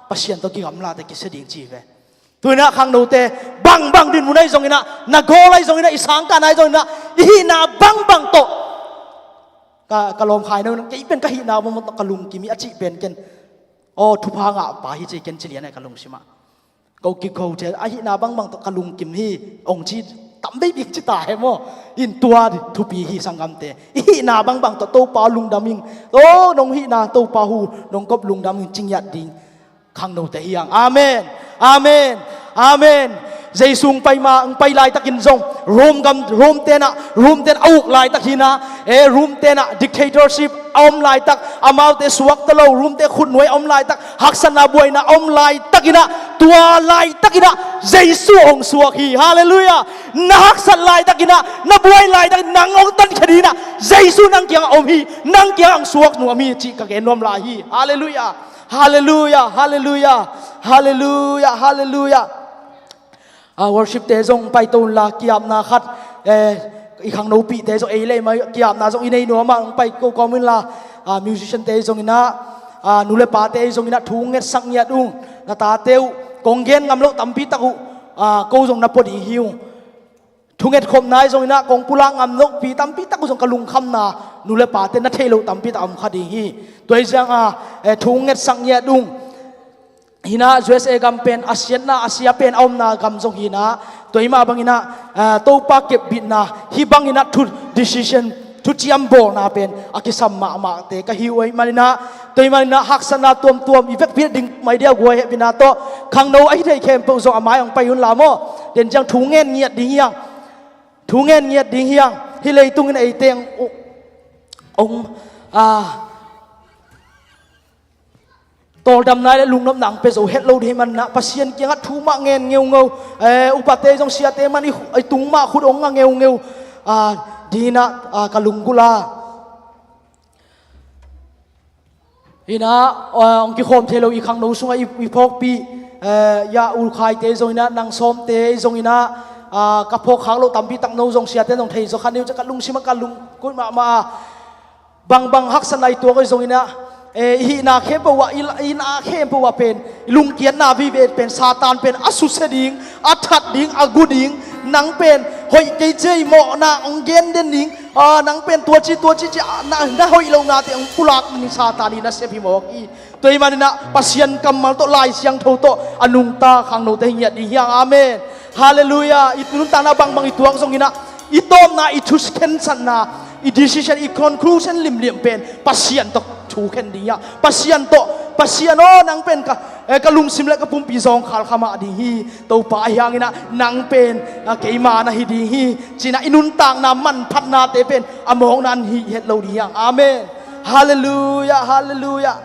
Pasian tawh kigamlate kisia ding ci hi ve. Tu-in ah khangnote, bangbang dinmun ahi zongin ah, na goal ahi zongin ah, i sangkahna ahi zongin ah, i hihna bangbang tawh, ka, ka lawm Khaino in ah, kei pen ka hihna bangbang tawh ka lungkim hi a cih pen ken, aw, thupha ngahpa hi ci ken ci lian ahi ka lungsim ah. Ko kiko cia, a hihna bangbang tawh ka lungkim hi, hong ci tam bei bik ci ta hi maw. In tua thupi hi sanggamte. I hihna bangbang tawh Topa lungdam ing. Aw, nong hihna Topa hu, nong kop lungdam ing ci ngiat ding khangnote hi hang. Amen. Amen. Amen. Jesu hong pai ma, hong pai laitakin zong Rome gam, Rome te in ah, Rome te in a uk laitak hi in ah, eh, Rome te in ah dictatorship a om laitak, amaute suakta lo, Rome te khutnuai a om laitak, haksatna buaina a om laitakin ah, tua laitakin ah Jesu hong suak hi. Halleluiah. Na haksat laitakin ah, na buai laitakin nang hong tankhia dingin ah Jesu nang kiangah om hi, nang kiangah hong suak nuam hi cih ka gen nuam lai hi. Halleluiah. Halleluiah. Halleluiah. Halleluiah. Halleluiah. Ah, worship te zong paito unla, ki-apna khat, eh, i khangnopihte zong ei le ei mah ki-apna zong i nei nuam ah, hong paito kawm unla, ah, musician te zong in ah, ah, nu le pate zong in ah thu ngetsak ngiat ung. Na tate uh kong gen ngam loh tampi tak uh, ah, ko zong na pua ding hi ung. Thu ngetkhopna ahi zongin ah kong pulak ngam lohpi tampi tak uh zong ka lungkhamna, nu le pate na theih loh tampi tak a om kha ding hi. Tua hi ciangin ah, eh, thu ngetsak ngiat ung. Hi in ah U S A gam pen a siatna, a sia pen a omna gam zong hi in ah, tua hi mah bangin ah, eh, Topa kepbitna, hih bangin ah thu decision, thuciam bawlna pen a kisam mahmahte ka hi uh ahih manin ah, tua ahih manin ah haksatna tuamtuam i vekpi ding mai dia guai hehpihna tawh, khangno ahi thei khempeuh zong a mai hong pai unla maw. Den ciang thu ngen ngiat ding hi hang. Thu ngen ngiat ding hi hang. Hih leitung in eite hong, hong, ah, tawldamna le lungnopna hong pia zo het lo ding ahih manin ah Pasian kiangah thu mah ngen ngeungeu. Eh, upate zong siate man i, i tung mah khut hong nga ngeungeu, ah, dingin ah, ah, ka lunggulh a. Hi in ah, ah, hong kikhawm thei lo i khangno sungah i, i phawkpih, eh, ya ulkhaite zongin ah, nang sawmte zongin ah, ah, ka phawk khak loh tampi tak no zong siate zong thei zaw kha ni uh ci-a ka lungsim ah ka lungkut mahmah a. Bangbang haksatna i tuak ahi zongin ah, eh, i hihna khempeuh ah, i, i na khempeuh ah pen, i lungkiatna vive pen Satan pen a susia ding, a that ding, a gu ding, nang pen hoih kei ci-a i mawhna hong gen den ding, ah, nang pen tua ci, tua ci ci-a, ah, na, na hoih lohnate hong pulak ding Satan i nasep hi mawk hi. Tua ahih manin ah Pasian kammal tawh, Lai Siangtho tawh a nungta khangnote hi ngiat ding hi hang. Amen. Halleluiah. I nuntakna bangbang i tuak zongin ah, i tawpna, i thukhensatna, i decision, i conclusion limlim pen Pasian tawh thukhen ding hi hang. Pasian tawh, Pasian aw, nang pen ka, eh, ka lungsim le ka pumpi zawngkhal kha mah ding hi. Topa ahi hangin ah nang pen, ah, keima na hi ding hi ci-in ah i nuntakna manphatnate pen a mawkna in hih het lo ding hi hang. Amen. Halleluiah. Halleluiah.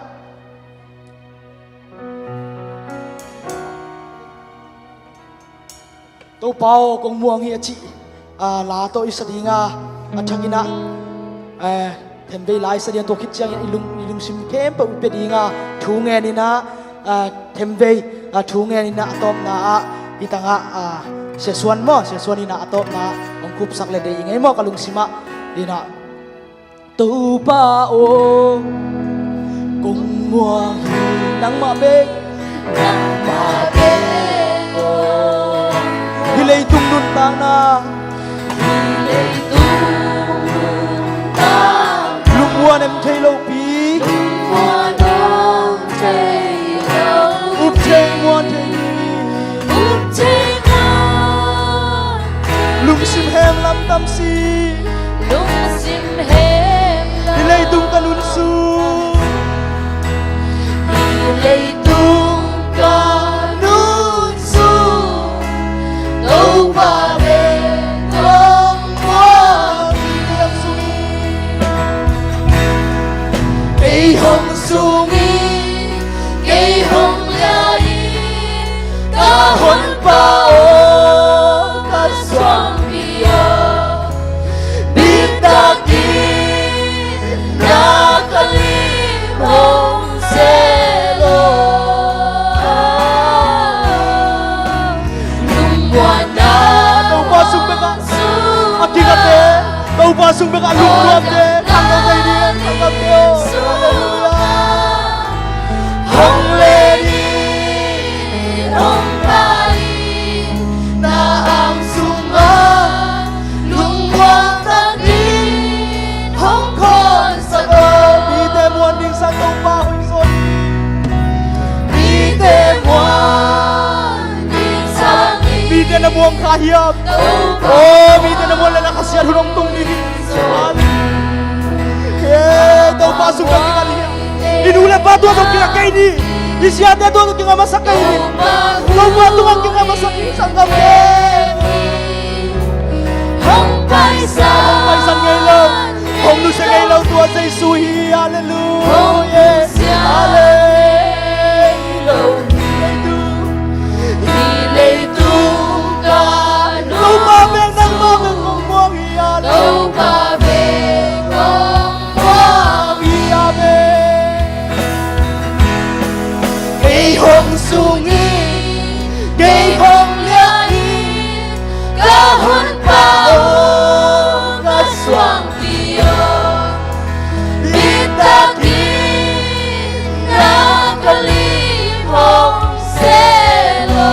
Topa aw, kong muang hi a cih ah, la tawh i sa dinga, a thakin ah, eh, themvei la i sa dinga, tua khit ciangin i lung, i lungsim khempeuh i pia dinga thu ngenin ah, ah, themvei, ah, thu ngenin ah, a tawpna ah i tangah, ah, Sia Suan maw, Sia Suan in ah a tawpna ah hong khupsak le deih i ngei maw, ka lungsim ah. In ah, Topa aw, kong muang hi nangmah bek, nangmah bek aw. Hih leitung nuntakna, hih leitung nuntakna, lungmuan em thei lopi, lungmuan om thei lo, up thei muan thei, up thei muan. Lungsim heng lam tam si. Lungsim heng lam. Hih leitung ka nun sung. Hih leitung ka nun sung. Topa bek hong muang hi. Kei hong sung hi, kei hong liah hi, ka honpa aw, ka suangpi aw. Bitak in na ka lim hong se lo. Lungmuanna Topa sung bek ah a kingate, Topa sung bek ah lungnuamte, tangko kei ding, tangkote aw. Hong len in, hong pai in, na ang sungah lungmuang takin hong khonsak aw. Mite muan ding sang Topa hoih zaw hi. Mite muan ding sang hi. Mite na muang kha hiam? Topa. Oh, mite na muan le na khasiat hun hong tung ding hi. Amen. Hey, Topa sung bek ah kingah ding hi. I nu le pa tua tawh kingah kei ni. I siate tua tawh kingah masa kei ni. Topa tungah kingah masa kei, sanggamte. Hong paisan. Hong paisan ngei lo. Hong nusia ngei lo tua Jesu hi. Halleluia. Hong nusia. Halleluia. Hih leitung ka nun. Topa bek, nangmah bek hong muang hi. Halleluia. Topa bek hong muang hi. Amen. Kei hong sung hi, kei hong liah hi, ka honpa aw, ka suangpi aw. Bitak in na ka lim hong se lo.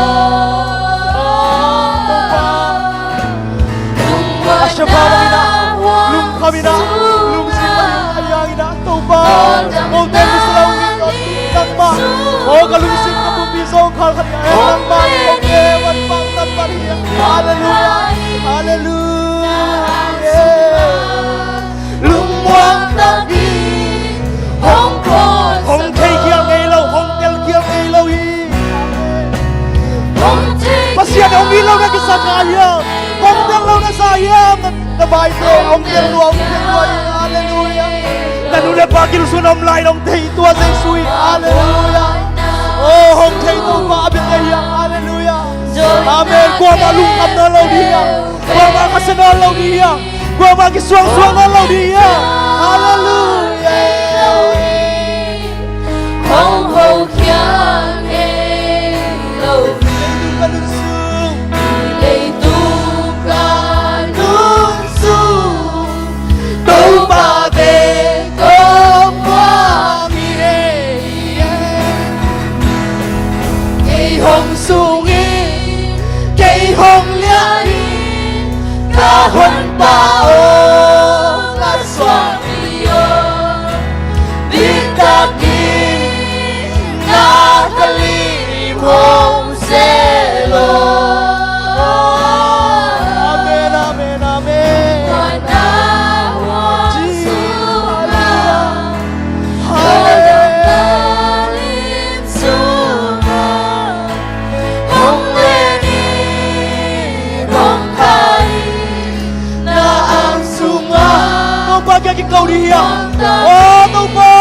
Lungmuanna, lungkham in ah, lungsim a hiang in ah, Topa, mote mi si lo in ah, nangmah. Oh, ka lungsim ka pumpi zawngkhal khat in ah, eh, nangmah, mote van pang tam pan hi. Halleluia, halleluia. Lungmuang takin hong khonsak, hong thei khial ngei lo, hong tel khial ngei lo hi. Hong thei, Pasian hong it lo na kisa kha hiam? Hong tel lo na sa hiam? Na, na vaite hong tel lua, hong tel lua hi. Halleluia. Na nu le pa kilsun om lai in hong thei tua Jesu hi. Halleluia. Oh, hong thei Topa a bia hi. Halleluia. Amen. Kuamah lungkham nawn lo ding hi. Kuamah khasia nawn lo ding hi. Kuamah kisuangsuang nawn lo ding hi. Halleluia. Hong hokhia ngei lo. Leitung ka nun sung. Leitung ka nun sung. Topa bek hong muang hi. Kei hong sung hi, kei hong liah hi, ka honpa aw, ka suangpi aw. Bitak in na ka lim hong se lo. Amen, amen, amen. Halleluia. Halleluia. Hong len in, hong pai in, na ang sungah. Topa kiang kiko ding hi hang. Oh, Topa,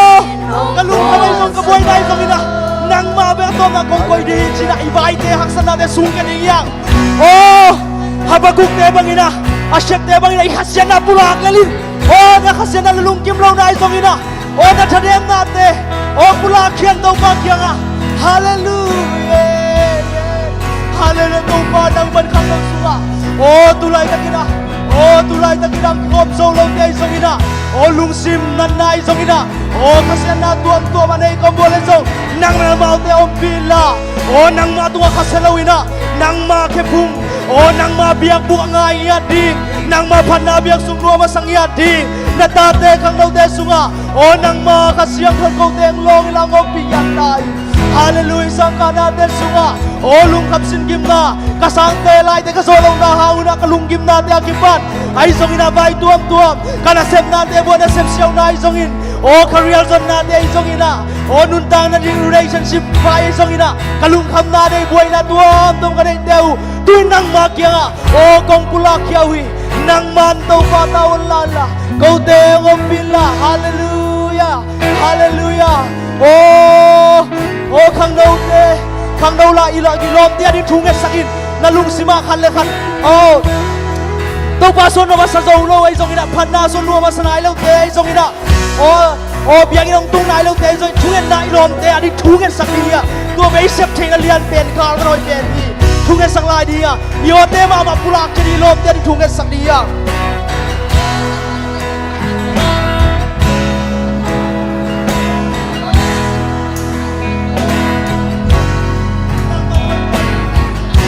ka lungkhamna zong, ka buaina zong in ah, nangmah bek a tawpna kong koih ding hi ci-in ah, i vaite haksatnate sungkhia ding hi hang. Oh, Habakukte bangin ah, a septe bangin ah i khasiatna pulak lel in. Aw, na khasiatna, na lungkim lohna ahi zongin ah, aw, na thademnate, aw, pulak khia in Topa kiangah. Halleluiah. Halleluiah. Topa, nangman khangno sungah, aw, tu laitakin ah, aw, tu laitakin ah kikhawm zo lote ahi zongin ah, aw, lungsim natna ahi zongin ah, aw, khasiatna tuamtuam a nei kawmkawm le zong, nangmah amaute ompih inla, aw, nangmah tungah khasia lo in ah, nangmah khephung, aw, nangmah biakbuk a ngai ngiat ding, nangmah phatna biakbuk nuam a sa ngiat ding, na tate khangnote sungah, aw, nangmah Kha Siangtho kote hong lawng inla, hong ompih ngiat ta in. Halleluiah. Sangkahnate sungah, aw, lungkham sin gimna, ka sangte laite ka zawh lohna hang un ah ka lunggimnate a kipan ahi zongin ah, vai tuamtuam, ka nasepnate buai nasep siauna ahi zongin, aw, career zonnate ahi zongin ah, aw, nuntakna ding relationship vai ahi zongin ah, ka lungkhamna nei buaina tuamtuam ka neihte uh, tu-in nangmah kiangah, aw, kong pulak khia uh hi. Nangman Topa ta hong la inla, kote hong ompih inla. Halleluiah. Halleluiah. Aw, aw, khangnote, khangno la i la, i lawmte ading thu ngetsak in, na lungsim ah khat le khat, aw, Topa suan nuam a sa zo lo ahi zongin ah, phatna suan nuam a sa nai lote ahi zongin ah, aw, aw, biakinn hong tung nai lote ahi zongin, thungetna, i lawmte ading thu ngetsak ding hi a. Tua bel i sep theihna lian pen, gal ka dawi pen hi. Thu ngetsak lai ding hi a. I awte mahmah pulak khia ding, i lawmte ading thu ngetsak ding hi a.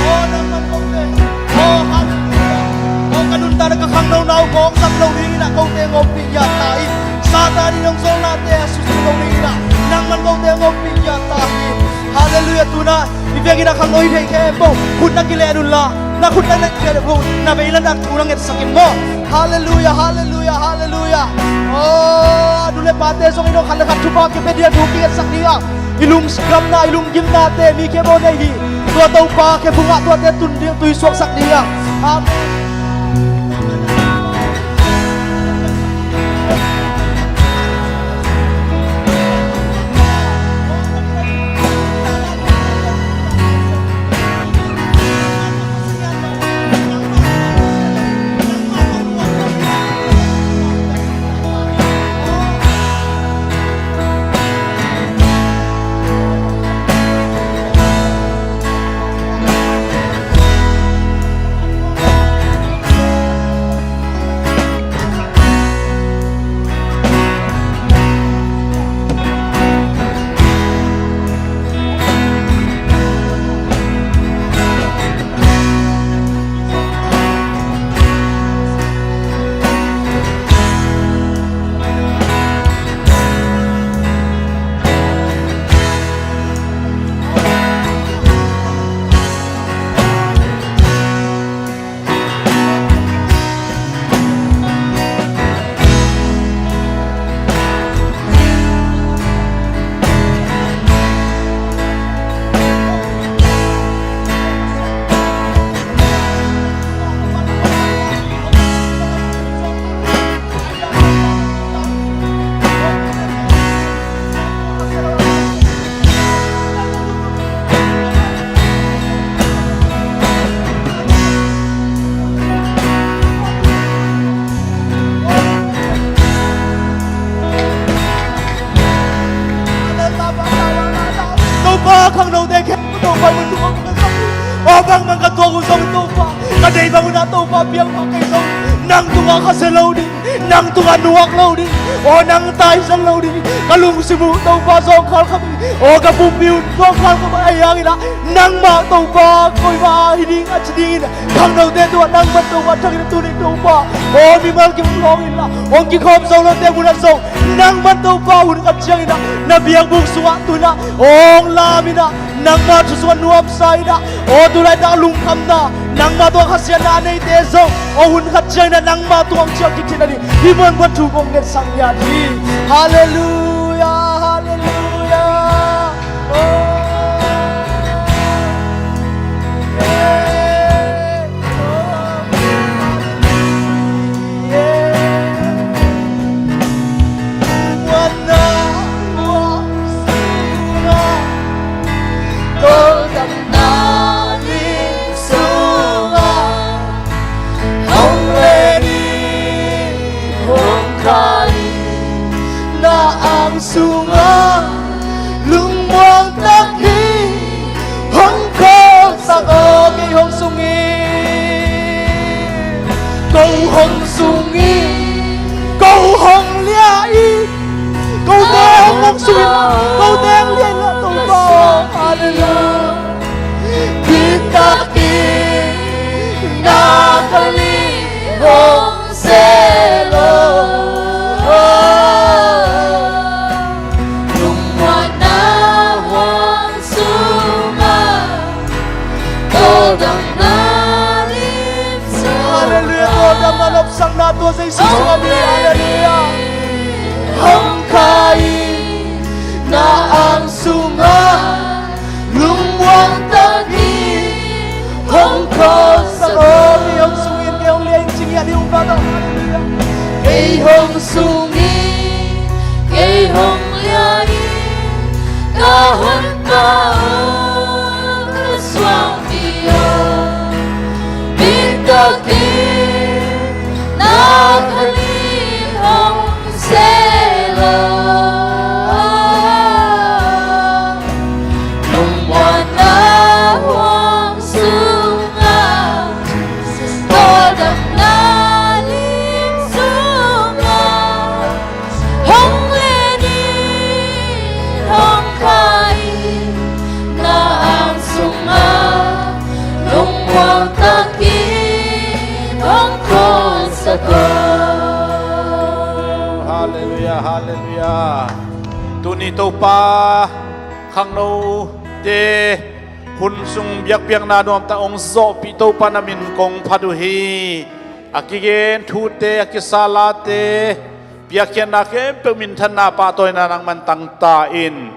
Aw, nangman kote, aw, halleluiah. Aw, ka nuntakna, ka khangnona uh kong zat lo dingin ah kote hong ompih ngiat ta in. Satan in hong zawlnate a susia lo dingin ah, nangman kote hong ompih ngiat ta in. Halleluiah. Tu-in ah i biakinn ah khangno hi thei khempeuh, khut na kilen unla, na khut na kilen uh, na veilam ah thu na ngetsak in maw. Halleluiah, halleluiah, halleluiah. Aw, nu le pate zong in aw, khat le khat thupha kipia ding a, thu kingetsak ding a, i lungkhamna, i lunggimnate mi khempeuh nei hi. Tua Topa khephung ah tuate tun ding, tui suaksak ding a. Amen. Topa, khangnote khempeuh Topa, mun tung a ka sak uh, aw, bangbang ka tuak uh zong Topa, ka deih bang un ah Topa piang mah kei zong, nang tungah khasia lo ding, nang tungah nuak lo ding, aw, nang taizat lo ding, ka lungsim uh Topa zawngkhal khat, aw, ka pumpi un zawngkhal khat ahi hangin ah, nangmah Topa, koimah hi ding a ci dingin, khangnote tungah nangman Topa thangin a tuni Topa, aw, mimal kim lawng inla, hong kikhawm zo lote munah zong nangman Topa hun khat ciangin ah na biakbuk sungah tu-in ah hong lam in ah, nangmah thu sungah nuamsa in ah, aw, tu laitak lungkhamna, nangmah tawh khasiatna a neite zong, aw, hun khat ciangin ah nangmah tawh hong ciah kik theihna ding hih muanpuan thu kong ngetsak ngiat hi. Halleluiah, halleluiah. Oh. Ko hong sung in, ko hong lia in, ko te hong hong sung in, ko te hong lia in la Topa. Halleluiah. Kitakin na kali hong selo. Lungmuanna huang sungah tawldamna lim sungah. Halleluiah. Tawldamna nopsakna tua Jesu sungah mi. Halleluiah. Hong kai na ang sungah lungmuang takin hong khawlsak aw. Kei hong sung in, kei hong lia in ci ngiat ni, umna tawh. Halleluiah. Kei hong sung in, kei hong lia in, ka Honpa aw, ka suangpi aw, mi takin na kali hong selo. Lungmuanna huang sungah, tawldamna lim sungah, hong len in, hong kai in, na ang sungah lungmuang takin hong khawlsak aw. Halleluiah, halleluiah. Tuni Topa, khangnote hun sung biakpiakna nuamtak hong zawhpih Topa na min kong phat uh hi. A kigen thute, a kisa late, piakkhiatna khempeuh minthanna pahtawina nangman tangta in.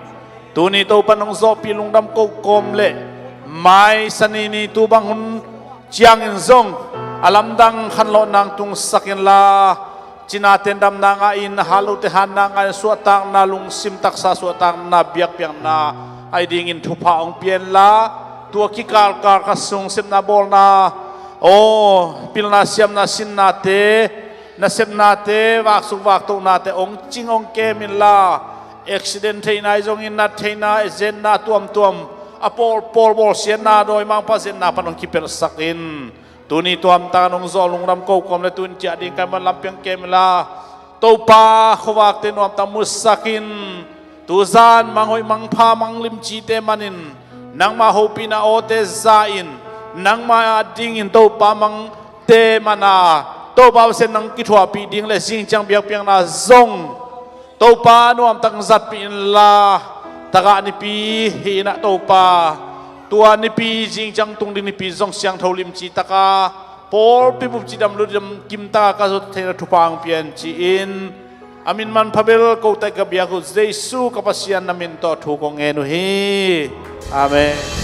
Tuni Topa nong zawhpih lungdam kokawm le mai Sani ni tu bang hun ciangin zong a lamdang khanlawh nang tungsak inla, cina ten damna ngah in, a hat lote hatna ngah in, suahtakna lungsim taksa suahtakna biakpiakna a hi dingin thupha hong pia inla, tua kikalkal kha sung sepna bawlna, aw, pilna siamna sinnate, nasepnate, vaksuk vaktohnate hong cing hong kem inla, accident theihna hi zongin, nat theihna, zetna tuamtuam, a pawlpawl bawlsiatna, dawimangpa zetna pan hong kipelhsak in. Tuni tuamtak nong zawh lungdam kokawm le tun ciah ding ka hih man lampiang kem inla, Topa, khuavakte nuamtak musak in. Tuzan manghoih mangpha manglimcite manin nangma hopihna awte za in, nangma dingin Topa mangte mana, Topa Pasian nang kithuahpih ding le zingciang biakpiakna zong Topa nuamtak zatpih inla, tagah nipi hi inah Topa, tua nipi zingciang tung ding nipi zong siangtho limci taka pawlpi bup cidam ludam kimtaka ka zot theihna thupha hong pia in ci-in, a min manpha bel ko taih ka biak uh Jesu ka Pasian na min tawh thu kong ngen uh hi. Amen.